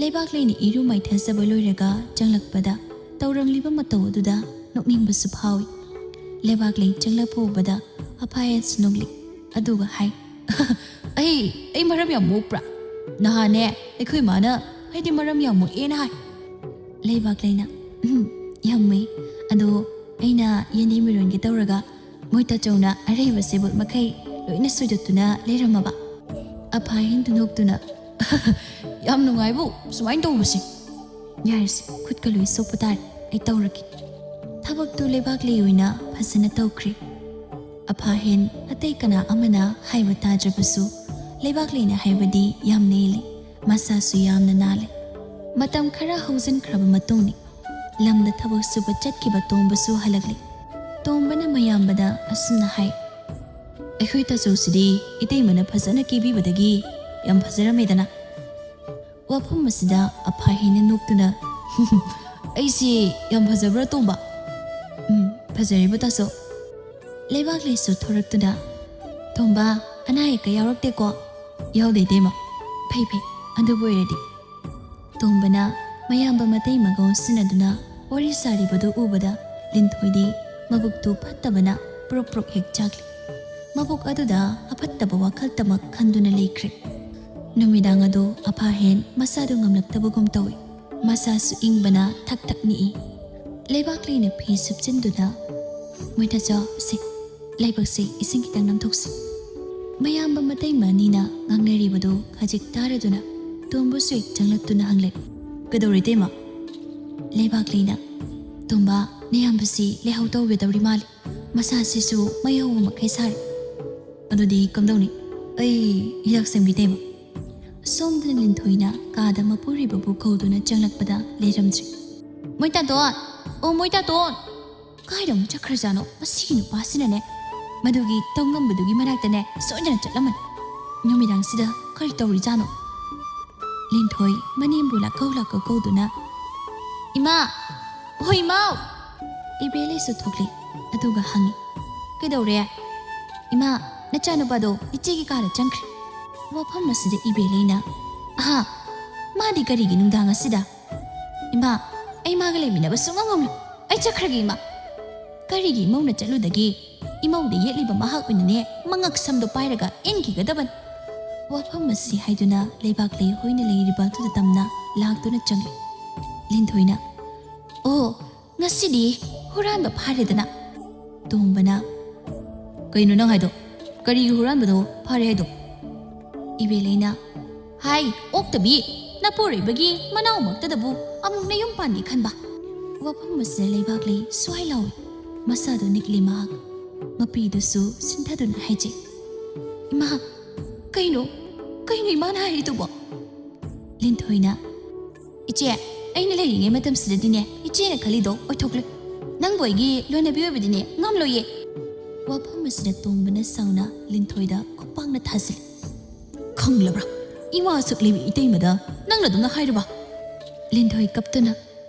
ꯂꯩꯕꯥꯛꯂꯩꯅ ꯏꯔꯨ ꯃꯥꯏꯊꯖꯕ ꯂꯣꯏꯔꯒ ꯆꯪꯂꯛꯄꯗ ꯇꯧꯔꯝꯂꯤꯕ ꯃꯇꯧ ꯑꯗꯨꯗ ꯅꯣꯛꯅꯤꯡꯕꯁꯨ ꯐꯥꯎꯏ꯫ ꯂꯩꯕꯥꯛꯂꯩ ꯆꯪꯂꯛꯄ ꯎꯕꯗ ꯑꯐꯥꯍꯦꯟꯁꯨ ꯅꯣꯛꯂꯤ꯫ ꯑꯗꯨꯒ ꯍꯥꯏ, "ꯑꯩ, ꯑꯩ ꯃꯔꯝ ꯌꯥꯝ ꯃꯣꯛꯄ꯭ꯔꯥ? ꯅꯍꯥꯟꯅꯦ ꯑꯩꯈꯣꯏ ꯃꯥꯅ ꯑꯩꯗꯤ ꯃꯔꯝ ꯌꯥꯝ ꯃꯣꯛꯑꯦꯅ ꯍꯥꯏ꯫" ꯂꯩꯕꯥꯛꯂꯩꯅ, "ꯎꯝ, ꯌꯥꯝ ꯃꯣꯛꯏ꯫ ꯑꯗꯣ ꯑꯩꯅ ꯌꯦꯟꯗꯦꯝ ꯏꯔꯣꯟꯒꯦ ꯇꯧꯔꯒ ꯃꯣꯏ ꯇꯥꯆꯧꯅ ꯑꯔꯩꯕ ꯁꯦꯕꯣꯠ ꯃꯈꯩ ꯂꯣꯏꯅ ꯁꯣꯏꯗꯣꯛꯇꯨꯅ ꯂꯩꯔꯝꯃꯕ꯫" ꯑꯐꯥꯍꯦꯟꯗꯨ ꯅꯣꯛꯇꯨꯅ, "ꯌꯥꯝ ꯅꯨꯡꯉꯥꯏꯕꯨ ꯁꯨꯃꯥꯏꯅ ꯇꯧꯕꯁꯦ꯫" "ꯌꯥꯔꯦꯁꯦ, ꯈꯨꯠꯀ ꯂꯣꯏ ꯁꯣꯛꯄ ꯇꯥꯔꯦ, ꯑꯩ ꯇꯧꯔꯒꯦ꯫" ꯊꯕꯛꯇꯨ ꯂꯩꯕꯥꯛꯂꯩ ꯑꯣꯏꯅ ꯐꯖꯅ ꯇꯧꯈ꯭ꯔꯦ꯫ ꯑꯐꯥꯍꯦꯟ ꯑꯇꯩ ꯀꯅꯥ ꯑꯃꯅ ꯍꯥꯏꯕ ꯇꯥꯗ꯭ꯔꯕꯁꯨ ꯂꯩꯕꯥꯛꯂꯩꯅ ꯍꯥꯏꯕꯗꯤ ꯌꯥꯝꯅ ꯏꯜꯂꯤ, ꯃꯁꯥꯁꯨ ꯌꯥꯝꯅ ꯅꯥꯜꯂꯤ꯫ ꯃꯇꯝ ꯈꯔ ꯍꯧꯖꯤꯟꯈ꯭ꯔꯕ ꯃꯇꯨꯡꯅꯤ꯫ ꯂꯝꯗ ꯊꯕꯛ ꯁꯨꯕ ꯆꯠꯈꯤꯕ ꯇꯣꯝꯕꯁꯨ ꯍꯜꯂꯛꯂꯦ꯫ ꯇꯣꯝꯕꯅ ꯃꯌꯥꯝꯕꯗ ꯑꯁꯨꯝꯅ ꯍꯥꯏ, "ꯑꯩꯈꯣꯏ ꯇꯥꯆꯧꯁꯤꯗꯤ ꯏꯇꯩꯃꯅ ꯐꯖꯅ ꯀꯦꯕꯤꯕꯗꯒꯤ ꯌꯥꯝ ꯐꯖꯔꯝꯃꯦꯗꯅ?" ꯋꯥꯐꯝ ꯑꯁꯤꯗ ꯑꯐꯥꯍꯦꯟꯅ ꯅꯣꯛꯇꯨꯅ, "ꯑꯩꯁꯦ ꯌꯥꯝ ꯐꯖꯕ꯭ꯔꯥ, ꯇꯣꯝꯕ?" "ꯎꯝ, ꯐꯖꯔꯦꯕꯨ ꯇꯥꯆꯧ꯫" ꯂꯩꯕꯥꯛꯂꯩꯁꯨ ꯊꯣꯔꯛꯇꯨꯅ, "ꯇꯣꯝꯕ, ꯑꯅꯥ ꯑꯌꯦꯛꯀ ꯌꯥꯎꯔꯛꯇꯦꯀꯣ?" "ꯌꯥꯎꯗꯦ, ꯏꯇꯩꯃ꯫" "ꯐꯩ, ꯐꯩ, ꯑꯗꯨꯕꯨ ꯑꯣꯏꯔꯗꯤ꯫" ꯇꯣꯝꯕꯅ ꯃꯌꯥꯝꯕ ꯃꯇꯩ ꯃꯒ ꯑꯣꯟꯁꯤꯟꯅꯗꯨꯅ ꯋꯥꯔꯤ ꯁꯥꯔꯤꯕꯗꯨ ꯎꯕꯗ ꯂꯤꯟꯊꯣꯏꯗꯤ ꯃꯕꯨꯛꯇꯨ ꯐꯠꯇꯕꯅ ꯄ꯭ꯔꯣꯛ ꯄ꯭ꯔꯣꯛ ꯍꯦꯛ ꯆꯥꯛꯂꯤ꯫ ꯃꯕꯨꯛ ꯑꯗꯨꯗ ꯑꯐꯠꯇꯕ ꯋꯥꯈꯜꯇꯃꯛ ꯈꯟꯗꯨꯅ ꯂꯩꯈ꯭ꯔꯦ꯫ ꯅꯨꯃꯤꯗꯥꯡ ꯑꯗꯨ ꯑꯐꯥꯍꯦꯟ ꯃꯁꯥꯗꯨ ꯉꯝꯂꯛꯇꯕꯒꯨꯝ ꯇꯧꯏ꯫ ꯃꯁꯥꯁꯨ ꯏꯪꯕꯅ ꯊꯛ ꯊꯛ ꯅꯤꯛꯏ꯫ ꯂꯩꯕꯥꯛꯂꯩꯅ ꯐꯤ ꯁꯨꯞꯆꯤꯟꯗꯨꯅ, "ꯃꯣꯏ ꯇꯥꯆꯧ, ꯁꯦ, ꯂꯥꯏꯕꯛꯁꯦ ꯏꯁꯤꯡ ꯈꯤꯇꯪ ꯅꯝꯊꯣꯛꯁꯤ꯫" ꯃꯌꯥꯝꯕ ꯃꯇꯩ ꯃꯅꯤꯅ ꯉꯥꯡꯅꯔꯤꯕꯗꯨ ꯈꯖꯤꯛ ꯇꯥꯔꯗꯨꯅ ꯇꯣꯝꯕꯁꯨ ꯍꯦꯛ ꯆꯪꯂꯛꯇꯨꯅ ꯍꯪꯂꯦ, "ꯀꯩꯗꯧꯔꯦ, ꯏꯇꯩꯃ?" ꯂꯩꯕꯥꯛꯂꯩꯅ, "ꯇꯣꯝꯕ, ꯅꯌꯥꯝꯕꯁꯤ ꯂꯥꯏꯍꯧ ꯇꯧꯒꯦ ꯇꯧꯔꯤ ꯃꯥꯜꯂꯤ꯫ ꯃꯁꯥꯁꯤꯁꯨ ꯃꯩ ꯍꯧꯕ ꯃꯈꯩ ꯁꯥꯔꯤ꯫ ꯑꯗꯨꯗꯤ ꯀꯝꯗꯧꯅꯤ? ꯑꯩ ꯍꯤꯗꯥꯛ ꯁꯦꯝꯒꯦ, ꯏꯇꯩꯃ꯫" ꯁꯣꯝꯗꯅ ꯂꯤꯟꯊꯣꯏꯅ ꯀꯥꯗ ꯃꯄꯨꯔꯣꯏꯕꯕꯨ ꯀꯧꯗꯨꯅ ꯆꯪꯂꯛꯄꯗ ꯂꯩꯔꯝꯗ꯭ꯔꯦ꯫ "ꯃꯣꯏ ꯇꯥꯇꯣꯟ! ꯑꯣ, ꯃꯣꯏ ꯇꯥꯇꯣꯟ!" ꯀꯥꯏꯗ ꯑꯃꯨꯛ ꯆꯠꯈ꯭ꯔꯖꯥꯠꯅꯣ ꯃꯁꯤꯒꯤ ꯅꯨꯄꯥꯁꯤꯅꯅꯦ? ꯃꯗꯨꯒꯤ ꯇꯧꯉꯝꯕꯗꯨꯒꯤ ꯃꯅꯥꯛꯇꯅꯦ ꯁꯣꯏꯗꯅ ꯆꯠꯂꯝꯃꯅꯤ꯫ ꯅꯨꯃꯤꯗꯥꯡꯁꯤꯗ ꯀꯔꯤ ꯇꯧꯔꯤꯖꯥꯠꯅꯣ? ꯂꯤꯟꯊꯣꯏ ꯃꯅꯦꯝꯕꯨ ꯂꯥꯛꯀꯧ ꯂꯥꯛꯀꯧ ꯀꯧꯗꯨꯅ, "ꯏꯃꯥ! ꯍꯣꯏ, ꯏꯃꯥꯎ!" ꯏꯕꯦꯂꯩꯁꯨ ꯊꯣꯛꯂꯦ꯫ ꯑꯗꯨꯒ ꯍꯪꯉꯤ, "ꯀꯩꯗꯧꯔꯦ?" "ꯏꯃꯥ, ꯅꯆꯥꯅꯨꯄꯥꯗꯣ ꯏꯆꯦꯒꯤ ꯀꯥꯗ ꯆꯪꯈ꯭ꯔꯦ꯫" ꯋꯥꯐꯝ ꯑꯁꯤꯗ ꯏꯕꯦꯂꯩꯅ, "ꯑꯍꯥ, ꯃꯥꯗꯤ ꯀꯔꯤꯒꯤ ꯅꯨꯡꯗꯥꯡ ꯑꯁꯤꯗ?" "ꯏꯃꯥ, ꯑꯩ ꯃꯥꯒ ꯂꯩꯃꯤꯟꯅꯕ ꯁꯨꯡꯉꯝ ꯉꯝꯂꯣꯏ꯫ ꯑꯩ ꯆꯠꯈ꯭ꯔꯒꯦ, ꯏꯃꯥ꯫" "ꯀꯔꯤꯒꯤ ꯏꯃꯧꯅ ꯆꯠꯂꯨꯗꯒꯦ? ꯏꯃꯧꯗ ꯌꯦꯠꯂꯤꯕ ꯃꯍꯥꯛ ꯑꯣꯏꯅꯅꯦ ꯃꯉꯛ ꯁꯝꯗꯣ ꯄꯥꯏꯔꯒ ꯏꯟꯈꯤꯒꯗꯕꯅꯤ꯫" ꯋꯥꯐꯝ ꯑꯁꯤ ꯍꯥꯏꯗꯨꯅ ꯂꯩꯕꯥꯛꯂꯩ ꯍꯣꯏꯅ ꯂꯩꯔꯤꯕ ꯑꯗꯨꯗ ꯇꯝꯅ ꯂꯥꯛꯇꯨꯅ ꯆꯪꯂꯦ꯫ ꯂꯤꯟꯊꯣꯏꯅ, "ꯑꯣ, ꯉꯁꯤꯗꯤ ꯍꯨꯔꯥꯟꯕ ꯐꯥꯔꯦꯗꯅ꯫" ꯇꯣꯝꯕꯅ, "ꯀꯩꯅꯣ ꯅꯪ ꯍꯥꯏꯗꯣ? ꯀꯔꯤꯒꯤ ꯍꯨꯔꯥꯟꯕꯅꯣ ꯐꯥꯔꯦ ꯍꯥꯏꯗꯣ?" ꯏꯕꯦꯂꯩꯅ, "ꯍꯥꯏ, ꯑꯣꯛꯇꯕꯤ, ꯅꯄꯨꯔꯣꯏꯕꯒꯤ ꯃꯅꯥꯎꯃꯛꯇꯗꯕꯨ ꯑꯃꯨꯛ ꯅꯌꯨꯝ ꯄꯥꯟꯒꯦ ꯈꯟꯕ?" ꯋꯥꯐꯝ ꯑꯁꯤꯗ ꯂꯩꯕꯥꯛꯂꯩ ꯁ꯭ꯋꯥꯏ ꯂꯥꯎꯏ꯫ ꯃꯁꯥꯗꯨ ꯅꯤꯛꯂꯤ ꯃꯍꯥꯛ꯫ ꯃꯄꯤꯗꯨꯁꯨ ꯁꯤꯟꯊꯗꯨꯅ ꯍꯥꯏꯖꯩ, "ꯏꯃꯥ, ꯀꯩꯅꯣ, ꯀꯩꯅꯣ ꯏꯃꯥꯅ ꯍꯥꯏꯔꯤꯗꯨꯕꯣ?" ꯂꯤꯟꯊꯣꯏꯅ, "ꯏꯆꯦ, ꯑꯩꯅ ꯂꯩꯔꯤꯉꯩ ꯃꯇꯝꯁꯤꯗꯗꯤꯅꯦ, ꯏꯆꯦꯅ ꯈꯜꯂꯤꯗꯣ ꯑꯣꯏꯊꯣꯛꯂꯦ꯫ ꯅꯪꯕꯨ ꯑꯩꯒꯤ ꯂꯣꯏꯅꯕꯤ ꯑꯣꯏꯕꯗꯤꯅꯦ ꯉꯝꯂꯣꯏꯌꯦ꯫ ꯋꯥꯐꯝ ꯑꯁꯤꯗ ꯇꯣꯝꯕꯅ ꯁꯥꯎꯅ ꯂꯤꯟꯊꯣꯏꯗ ꯈꯨꯄꯥꯛꯅ ꯊꯥꯖꯤꯜꯂꯤ꯫ "ꯈꯪꯂꯕ꯭ꯔꯥ? ꯏꯃꯥ ꯑꯁꯨꯛ ꯂꯩꯕꯤ ꯏꯇꯩꯃꯗ ꯅꯪꯅ ꯑꯗꯨꯝꯅ ꯍꯥꯏꯔꯕ?" ꯂꯤꯟꯊꯣꯏ ꯀꯞꯇꯨꯅ,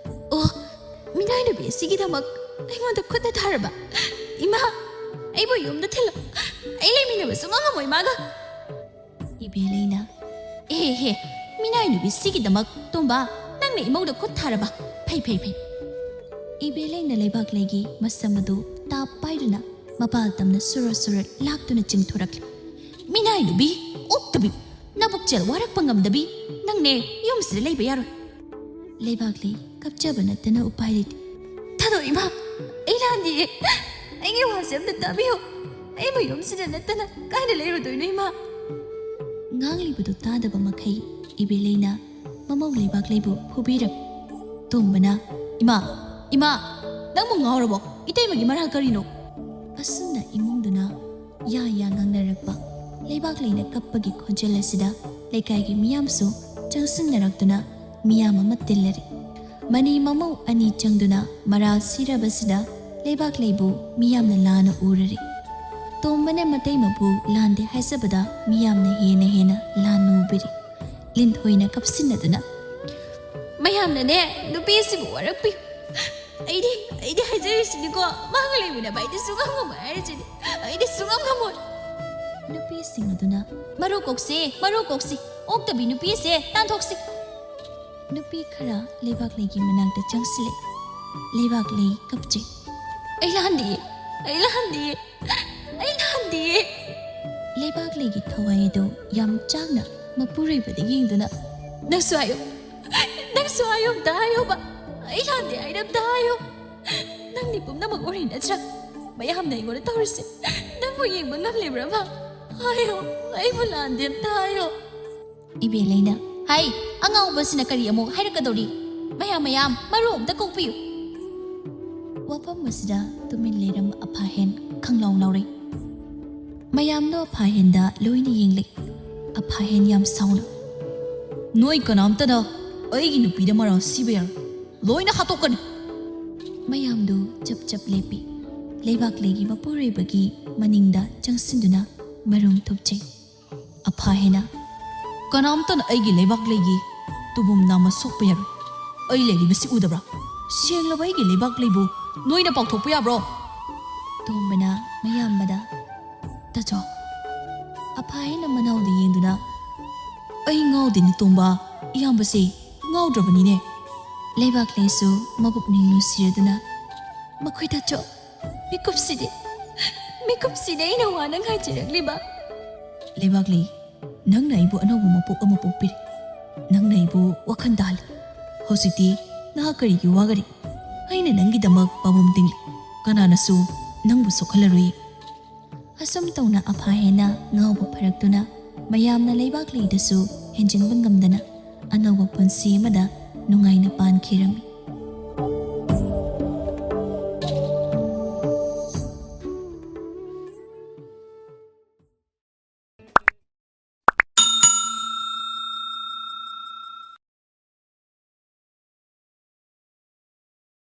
"ꯑꯣ, ꯃꯤꯅꯥꯏ ꯅꯨꯄꯤ ꯑꯁꯤꯒꯤꯗꯃꯛ ꯑꯩꯉꯣꯟꯗ ꯈꯨꯠꯅ ꯊꯥꯔꯕ? ꯏꯃꯥ, ꯑꯩꯕꯨ ꯌꯨꯝꯗ ꯊꯤꯜꯂꯣ꯫ ꯑꯩ ꯂꯩꯃꯤꯟꯅꯕ ꯁꯨꯡꯉꯝ ꯉꯝꯃꯣꯏ ꯃꯥꯒ꯫" ꯏꯕꯦꯂꯩꯅ, "ꯑꯦ ꯍꯦ, ꯃꯤꯅꯥꯏ ꯅꯨꯄꯤ ꯁꯤꯒꯤꯗꯃꯛ ꯇꯣꯝꯕ, ꯅꯪꯅ ꯏꯃꯧꯗ ꯈꯨꯠ ꯊꯥꯔꯕ? ꯐꯩ, ꯐꯩ, ꯐꯩ꯫" ꯏꯕꯦꯂꯩꯅ ꯂꯩꯕꯥꯛꯂꯩꯒꯤ ꯃꯁꯝ ꯑꯗꯨ ꯇꯥꯞ ꯄꯥꯏꯗꯨꯅ ꯃꯄꯥꯜ ꯇꯝꯅ ꯁꯨꯔ ꯁꯨꯔ ꯂꯥꯛꯇꯨꯅ ꯆꯤꯡꯊꯣꯔꯛꯂꯤ꯫ "ꯃꯤꯅꯥꯏ ꯅꯨꯄꯤ, ꯑꯣꯛꯇꯕꯤ, ꯅꯕꯨꯛꯆꯦꯜ ꯋꯥꯔꯛꯄ ꯉꯝꯗꯕꯤ, ꯅꯪꯅꯦ ꯌꯨꯝꯁꯤꯗ ꯂꯩꯕ ꯌꯥꯔꯣꯏ꯫" ꯂꯩꯕꯥꯛꯂꯩ ꯀꯞꯆꯕ ꯅꯠꯇꯅ ꯎꯄꯥꯏ ꯂꯩꯇꯦ꯫ "ꯊꯥꯗꯣꯛ ꯏꯃꯥ, ꯑꯩ ꯂꯥꯟꯗꯤꯌꯦ꯫ ꯑꯩꯒꯤ ꯋꯥꯁꯦ ꯑꯝꯇ ꯇꯥꯕꯤꯌꯨ꯫ ꯑꯩꯕꯨ ꯌꯨꯝꯁꯤꯗ ꯅꯠꯇꯅ ꯀꯥꯏꯗ ꯂꯩꯔꯨꯗꯣꯏꯅꯣ ꯏꯃꯥ?" ꯉꯥꯡꯂꯤꯕꯗꯨ ꯇꯥꯗꯕ ꯃꯈꯩ ꯏꯕꯦꯂꯩꯅ ꯃꯃꯧ ꯂꯩꯕꯥꯛꯂꯩꯕꯨ ꯐꯨꯕꯤꯔꯝꯃꯤ꯫ ꯇꯣꯝꯕꯅ, "ꯏꯃꯥ, ꯏꯃꯥ, ꯅꯪꯕꯨ ꯉꯥꯎꯔꯕꯣ? ꯏꯇꯩꯃꯒꯤ ꯃꯔꯥꯜ ꯀꯔꯤꯅꯣ?" ꯑꯁꯨꯝꯅ ꯏꯃꯨꯡꯗꯨꯅ ꯌꯥ ꯌꯥ ꯉꯥꯡꯅꯔꯛꯄ ꯂꯩꯕꯥꯛꯂꯩꯅ ꯀꯞꯄꯒꯤ ꯈꯣꯟꯖꯦꯜ ꯑꯁꯤꯗ ꯂꯩꯀꯥꯏꯒꯤ ꯃꯤꯌꯥꯝꯁꯨ ꯆꯪꯁꯤꯟꯅꯔꯛꯇꯨꯅ ꯃꯤꯌꯥꯝ ꯑꯃ ꯇꯤꯜꯂꯔꯤ꯫ ꯃꯅꯤ ꯃꯃꯧ ꯑꯅꯤ ꯆꯪꯗꯨꯅ ꯃꯔꯥꯜ ꯁꯤꯔꯕꯁꯤꯗ ꯂꯩꯕꯥꯛꯂꯩꯕꯨ ꯃꯤꯌꯥꯝꯅ ꯂꯥꯟꯅ ꯎꯔꯔꯤ꯫ ꯇꯣꯝꯕꯅ ꯃꯇꯩꯃꯕꯨ ꯂꯥꯟꯗꯦ ꯍꯥꯏꯖꯕꯗ ꯃꯤꯌꯥꯝꯅ ꯍꯦꯟꯅ ꯍꯦꯟꯅ ꯂꯥꯟꯅ ꯎꯕꯤꯔꯤ꯫ ꯂꯤꯟꯊꯣꯏꯅ ꯀꯞꯁꯤꯟꯅꯗꯨꯅ, "ꯃꯌꯥꯝꯅꯅꯦ ꯅꯨꯄꯤ ꯑꯁꯤꯕꯨ ꯋꯥꯔꯛꯄꯤꯌꯨ꯫ ꯑꯩꯗꯤ, ꯑꯩꯗꯤ ꯍꯥꯏꯖꯔꯤꯁꯤꯅꯤꯀꯣ, ꯃꯥꯒ ꯂꯩꯃꯤꯟꯅꯕ ꯑꯩꯗꯤ ꯁꯨꯡꯉꯝ ꯉꯝꯃꯣꯏ ꯍꯥꯏꯔꯤꯁꯤꯅꯤ꯫ ꯑꯩꯗꯤ ꯁꯨꯡꯉꯝ ꯉꯝꯃꯣꯏ꯫" ꯅꯨꯄꯤꯁꯤꯡ ꯑꯗꯨꯅ, "ꯃꯔꯨ ꯀꯣꯛꯁꯤ, ꯃꯔꯨ ꯀꯣꯛꯁꯤ, ꯑꯣꯛꯇꯕꯤ ꯅꯨꯄꯤ ꯑꯁꯦ ꯇꯥꯟꯊꯣꯛꯁꯤ꯫" ꯅꯨꯄꯤ ꯈꯔ ꯂꯩꯕꯥꯛꯂꯩꯒꯤ ꯃꯅꯥꯛꯇ ꯆꯪꯁꯤꯜꯂꯦ꯫ ꯂꯩꯕꯥꯛꯂꯩ ꯀꯞꯆꯩ꯫ "ꯑꯩ ꯂꯥꯟꯗꯤꯌꯦ, ꯑꯩ ꯂꯥꯟꯗꯤꯌꯦ, ꯑꯩ ꯂꯥꯟꯗꯤꯌꯦ꯫" ꯂꯩꯕꯥꯛꯂꯩꯒꯤ ꯊꯋꯥꯏ ꯑꯗꯨ ꯌꯥꯝ ꯆꯥꯡꯅ ꯃꯄꯨꯔꯣꯏꯕꯗ ꯌꯦꯡꯗꯨꯅ, "ꯅꯪꯁꯨ ꯍꯥꯏꯌꯨ, ꯅꯪꯁꯨ ꯍꯥꯏꯌꯨ, ꯑꯝꯇ ꯍꯥꯏꯌꯨꯕ꯫ ꯑꯩ ꯂꯥꯟꯗꯦ ꯍꯥꯏꯅ ꯑꯝꯇ ꯍꯥꯏꯌꯨ꯫ ꯅꯪꯗꯤ ꯄꯨꯝꯅꯃꯛ ꯎꯔꯤ ꯅꯠꯇ꯭ꯔꯥ? ꯃꯌꯥꯝꯅ ꯑꯩꯉꯣꯟꯗ ꯇꯧꯔꯤꯁꯦ ꯅꯪꯕꯨ ꯌꯦꯡꯕ ꯉꯝꯂꯤꯕ꯭ꯔꯕ? ꯍꯥꯏꯌꯣ, ꯑꯩꯕꯨ ꯂꯥꯟꯗꯦ ꯑꯝꯇ ꯍꯥꯏꯌꯣ꯫" ꯏꯕꯦꯂꯩꯅ, "ꯍꯥꯏ, ꯑꯉꯥꯎꯕꯁꯤꯅ ꯀꯔꯤ ꯑꯃꯨꯛ ꯍꯥꯏꯔꯛꯀꯗꯧꯔꯤ? ꯃꯌꯥꯝ, ꯃꯌꯥꯝ, ꯃꯔꯨ ꯑꯝꯇ ꯀꯣꯛꯄꯤꯌꯨ꯫" ꯋꯥꯐꯝ ꯑꯁꯤꯗ ꯇꯨꯃꯤꯟ ꯂꯩꯔꯝꯕ ꯑꯐꯥꯍꯦꯟ ꯈꯪꯂꯥꯎ ꯂꯥꯎꯔꯩ꯫ ꯃꯌꯥꯝꯗꯣ ꯑꯐꯥꯍꯦꯟꯗ ꯂꯣꯏꯅ ꯌꯦꯡꯂꯤ꯫ ꯑꯐꯥꯍꯦꯟ ꯌꯥꯝ ꯁꯥꯎꯅ, "ꯅꯣꯏ ꯀꯅꯥꯝꯇꯅ ꯑꯩꯒꯤ ꯅꯨꯄꯤꯗ ꯃꯔꯥꯜ ꯁꯤꯕ ꯌꯥꯔꯣꯏ꯫ ꯂꯣꯏꯅ ꯍꯥꯠꯇꯣꯛꯀꯅꯤ꯫" ꯃꯌꯥꯝꯗꯨ ꯆꯞ ꯆꯞ ꯂꯦꯞꯄꯤ꯫ ꯂꯩꯕꯥꯛꯂꯩꯒꯤ ꯃꯄꯨꯔꯣꯏꯕꯒꯤ ꯃꯅꯤꯡꯗ ꯆꯪꯁꯤꯟꯗꯨꯅ ꯃꯔꯨꯝ ꯊꯨꯞꯆꯩ꯫ ꯑꯐꯥꯍꯦꯟꯅ, "ꯀꯅꯥꯝꯇꯅ ꯑꯩꯒꯤ ꯂꯩꯕꯥꯛꯂꯩꯒꯤ ꯇꯨꯕꯨꯝ ꯅꯥꯝꯃ ꯁꯣꯛꯄ ꯌꯥꯔꯣꯏ꯫ ꯑꯩ ꯂꯩꯔꯤꯕꯁꯤ ꯎꯗꯕ꯭ꯔꯥ? ꯁꯦꯡꯂꯕ ꯑꯩꯒꯤ ꯂꯩꯕꯥꯛꯂꯩꯕꯨ ꯅꯣꯏꯅ ꯄꯥꯎꯊꯣꯛꯄ ꯌꯥꯕ꯭ꯔꯣ?" ꯇꯣꯝꯕꯅ ꯃꯌꯥꯝꯕꯗ, "ꯇꯥꯆꯧ꯫" ꯑꯐꯥꯍꯦꯟꯅ ꯃꯅꯥꯎꯗ ꯌꯦꯡꯗꯨꯅ, "ꯑꯩ ꯉꯥꯎꯗꯦꯅꯦ ꯇꯣꯝꯕ, ꯏꯌꯥꯝꯕꯁꯦ ꯉꯥꯎꯗ꯭ꯔꯕꯅꯤꯅꯦ꯫" ꯂꯩꯕꯥꯛꯂꯩꯁꯨ ꯃꯕꯨꯛꯅꯤꯡ ꯅꯨꯡꯁꯤꯔꯗꯨꯅ, "ꯃꯈꯣꯏ ꯇꯥꯆꯧ, ꯃꯤꯀꯨꯞꯁꯤꯗꯤ, ꯃꯤꯀꯨꯞꯁꯤꯗꯤ ꯑꯩꯅ ꯋꯥꯅ ꯉꯥꯏꯖꯔꯛꯂꯤꯕ꯫" "ꯂꯩꯕꯥꯛꯂꯩ, ꯅꯪꯅ ꯑꯩꯕꯨ ꯑꯅꯧꯕ ꯃꯄꯣꯛ ꯑꯃ ꯄꯣꯛꯄꯤꯔꯦ꯫ ꯅꯪꯅ ꯑꯩꯕꯨ ꯋꯥꯈꯜ ꯇꯥꯍꯜꯂꯤ꯫ ꯍꯧꯖꯤꯛꯇꯤ ꯅꯍꯥꯛ ꯀꯔꯤꯒꯤ ꯋꯥꯒꯅꯤ? ꯑꯩꯅ ꯅꯪꯒꯤꯗꯃꯛ ꯄꯥꯃꯨꯝ ꯇꯤꯡꯂꯤ꯫ ꯀꯅꯥꯅꯁꯨ ꯅꯪꯕꯨ ꯁꯣꯛꯍꯜꯂꯔꯣꯏ꯫" ꯑꯁꯨꯝ ꯇꯧꯅ ꯑꯐꯥꯍꯦꯟꯅ ꯉꯥꯎꯕ ꯐꯔꯛꯇꯨꯅ ꯃꯌꯥꯝꯅ ꯂꯩꯕꯥꯛꯂꯩꯗꯁꯨ ꯍꯦꯟꯖꯤꯟꯕ ꯉꯝꯗꯅ ꯑꯅꯧꯕ ꯄꯨꯟꯁꯤ ꯑꯃꯗ ꯅꯨꯡꯉꯥꯏꯅ ꯄꯥꯟꯈꯤꯔꯝꯃꯤ꯫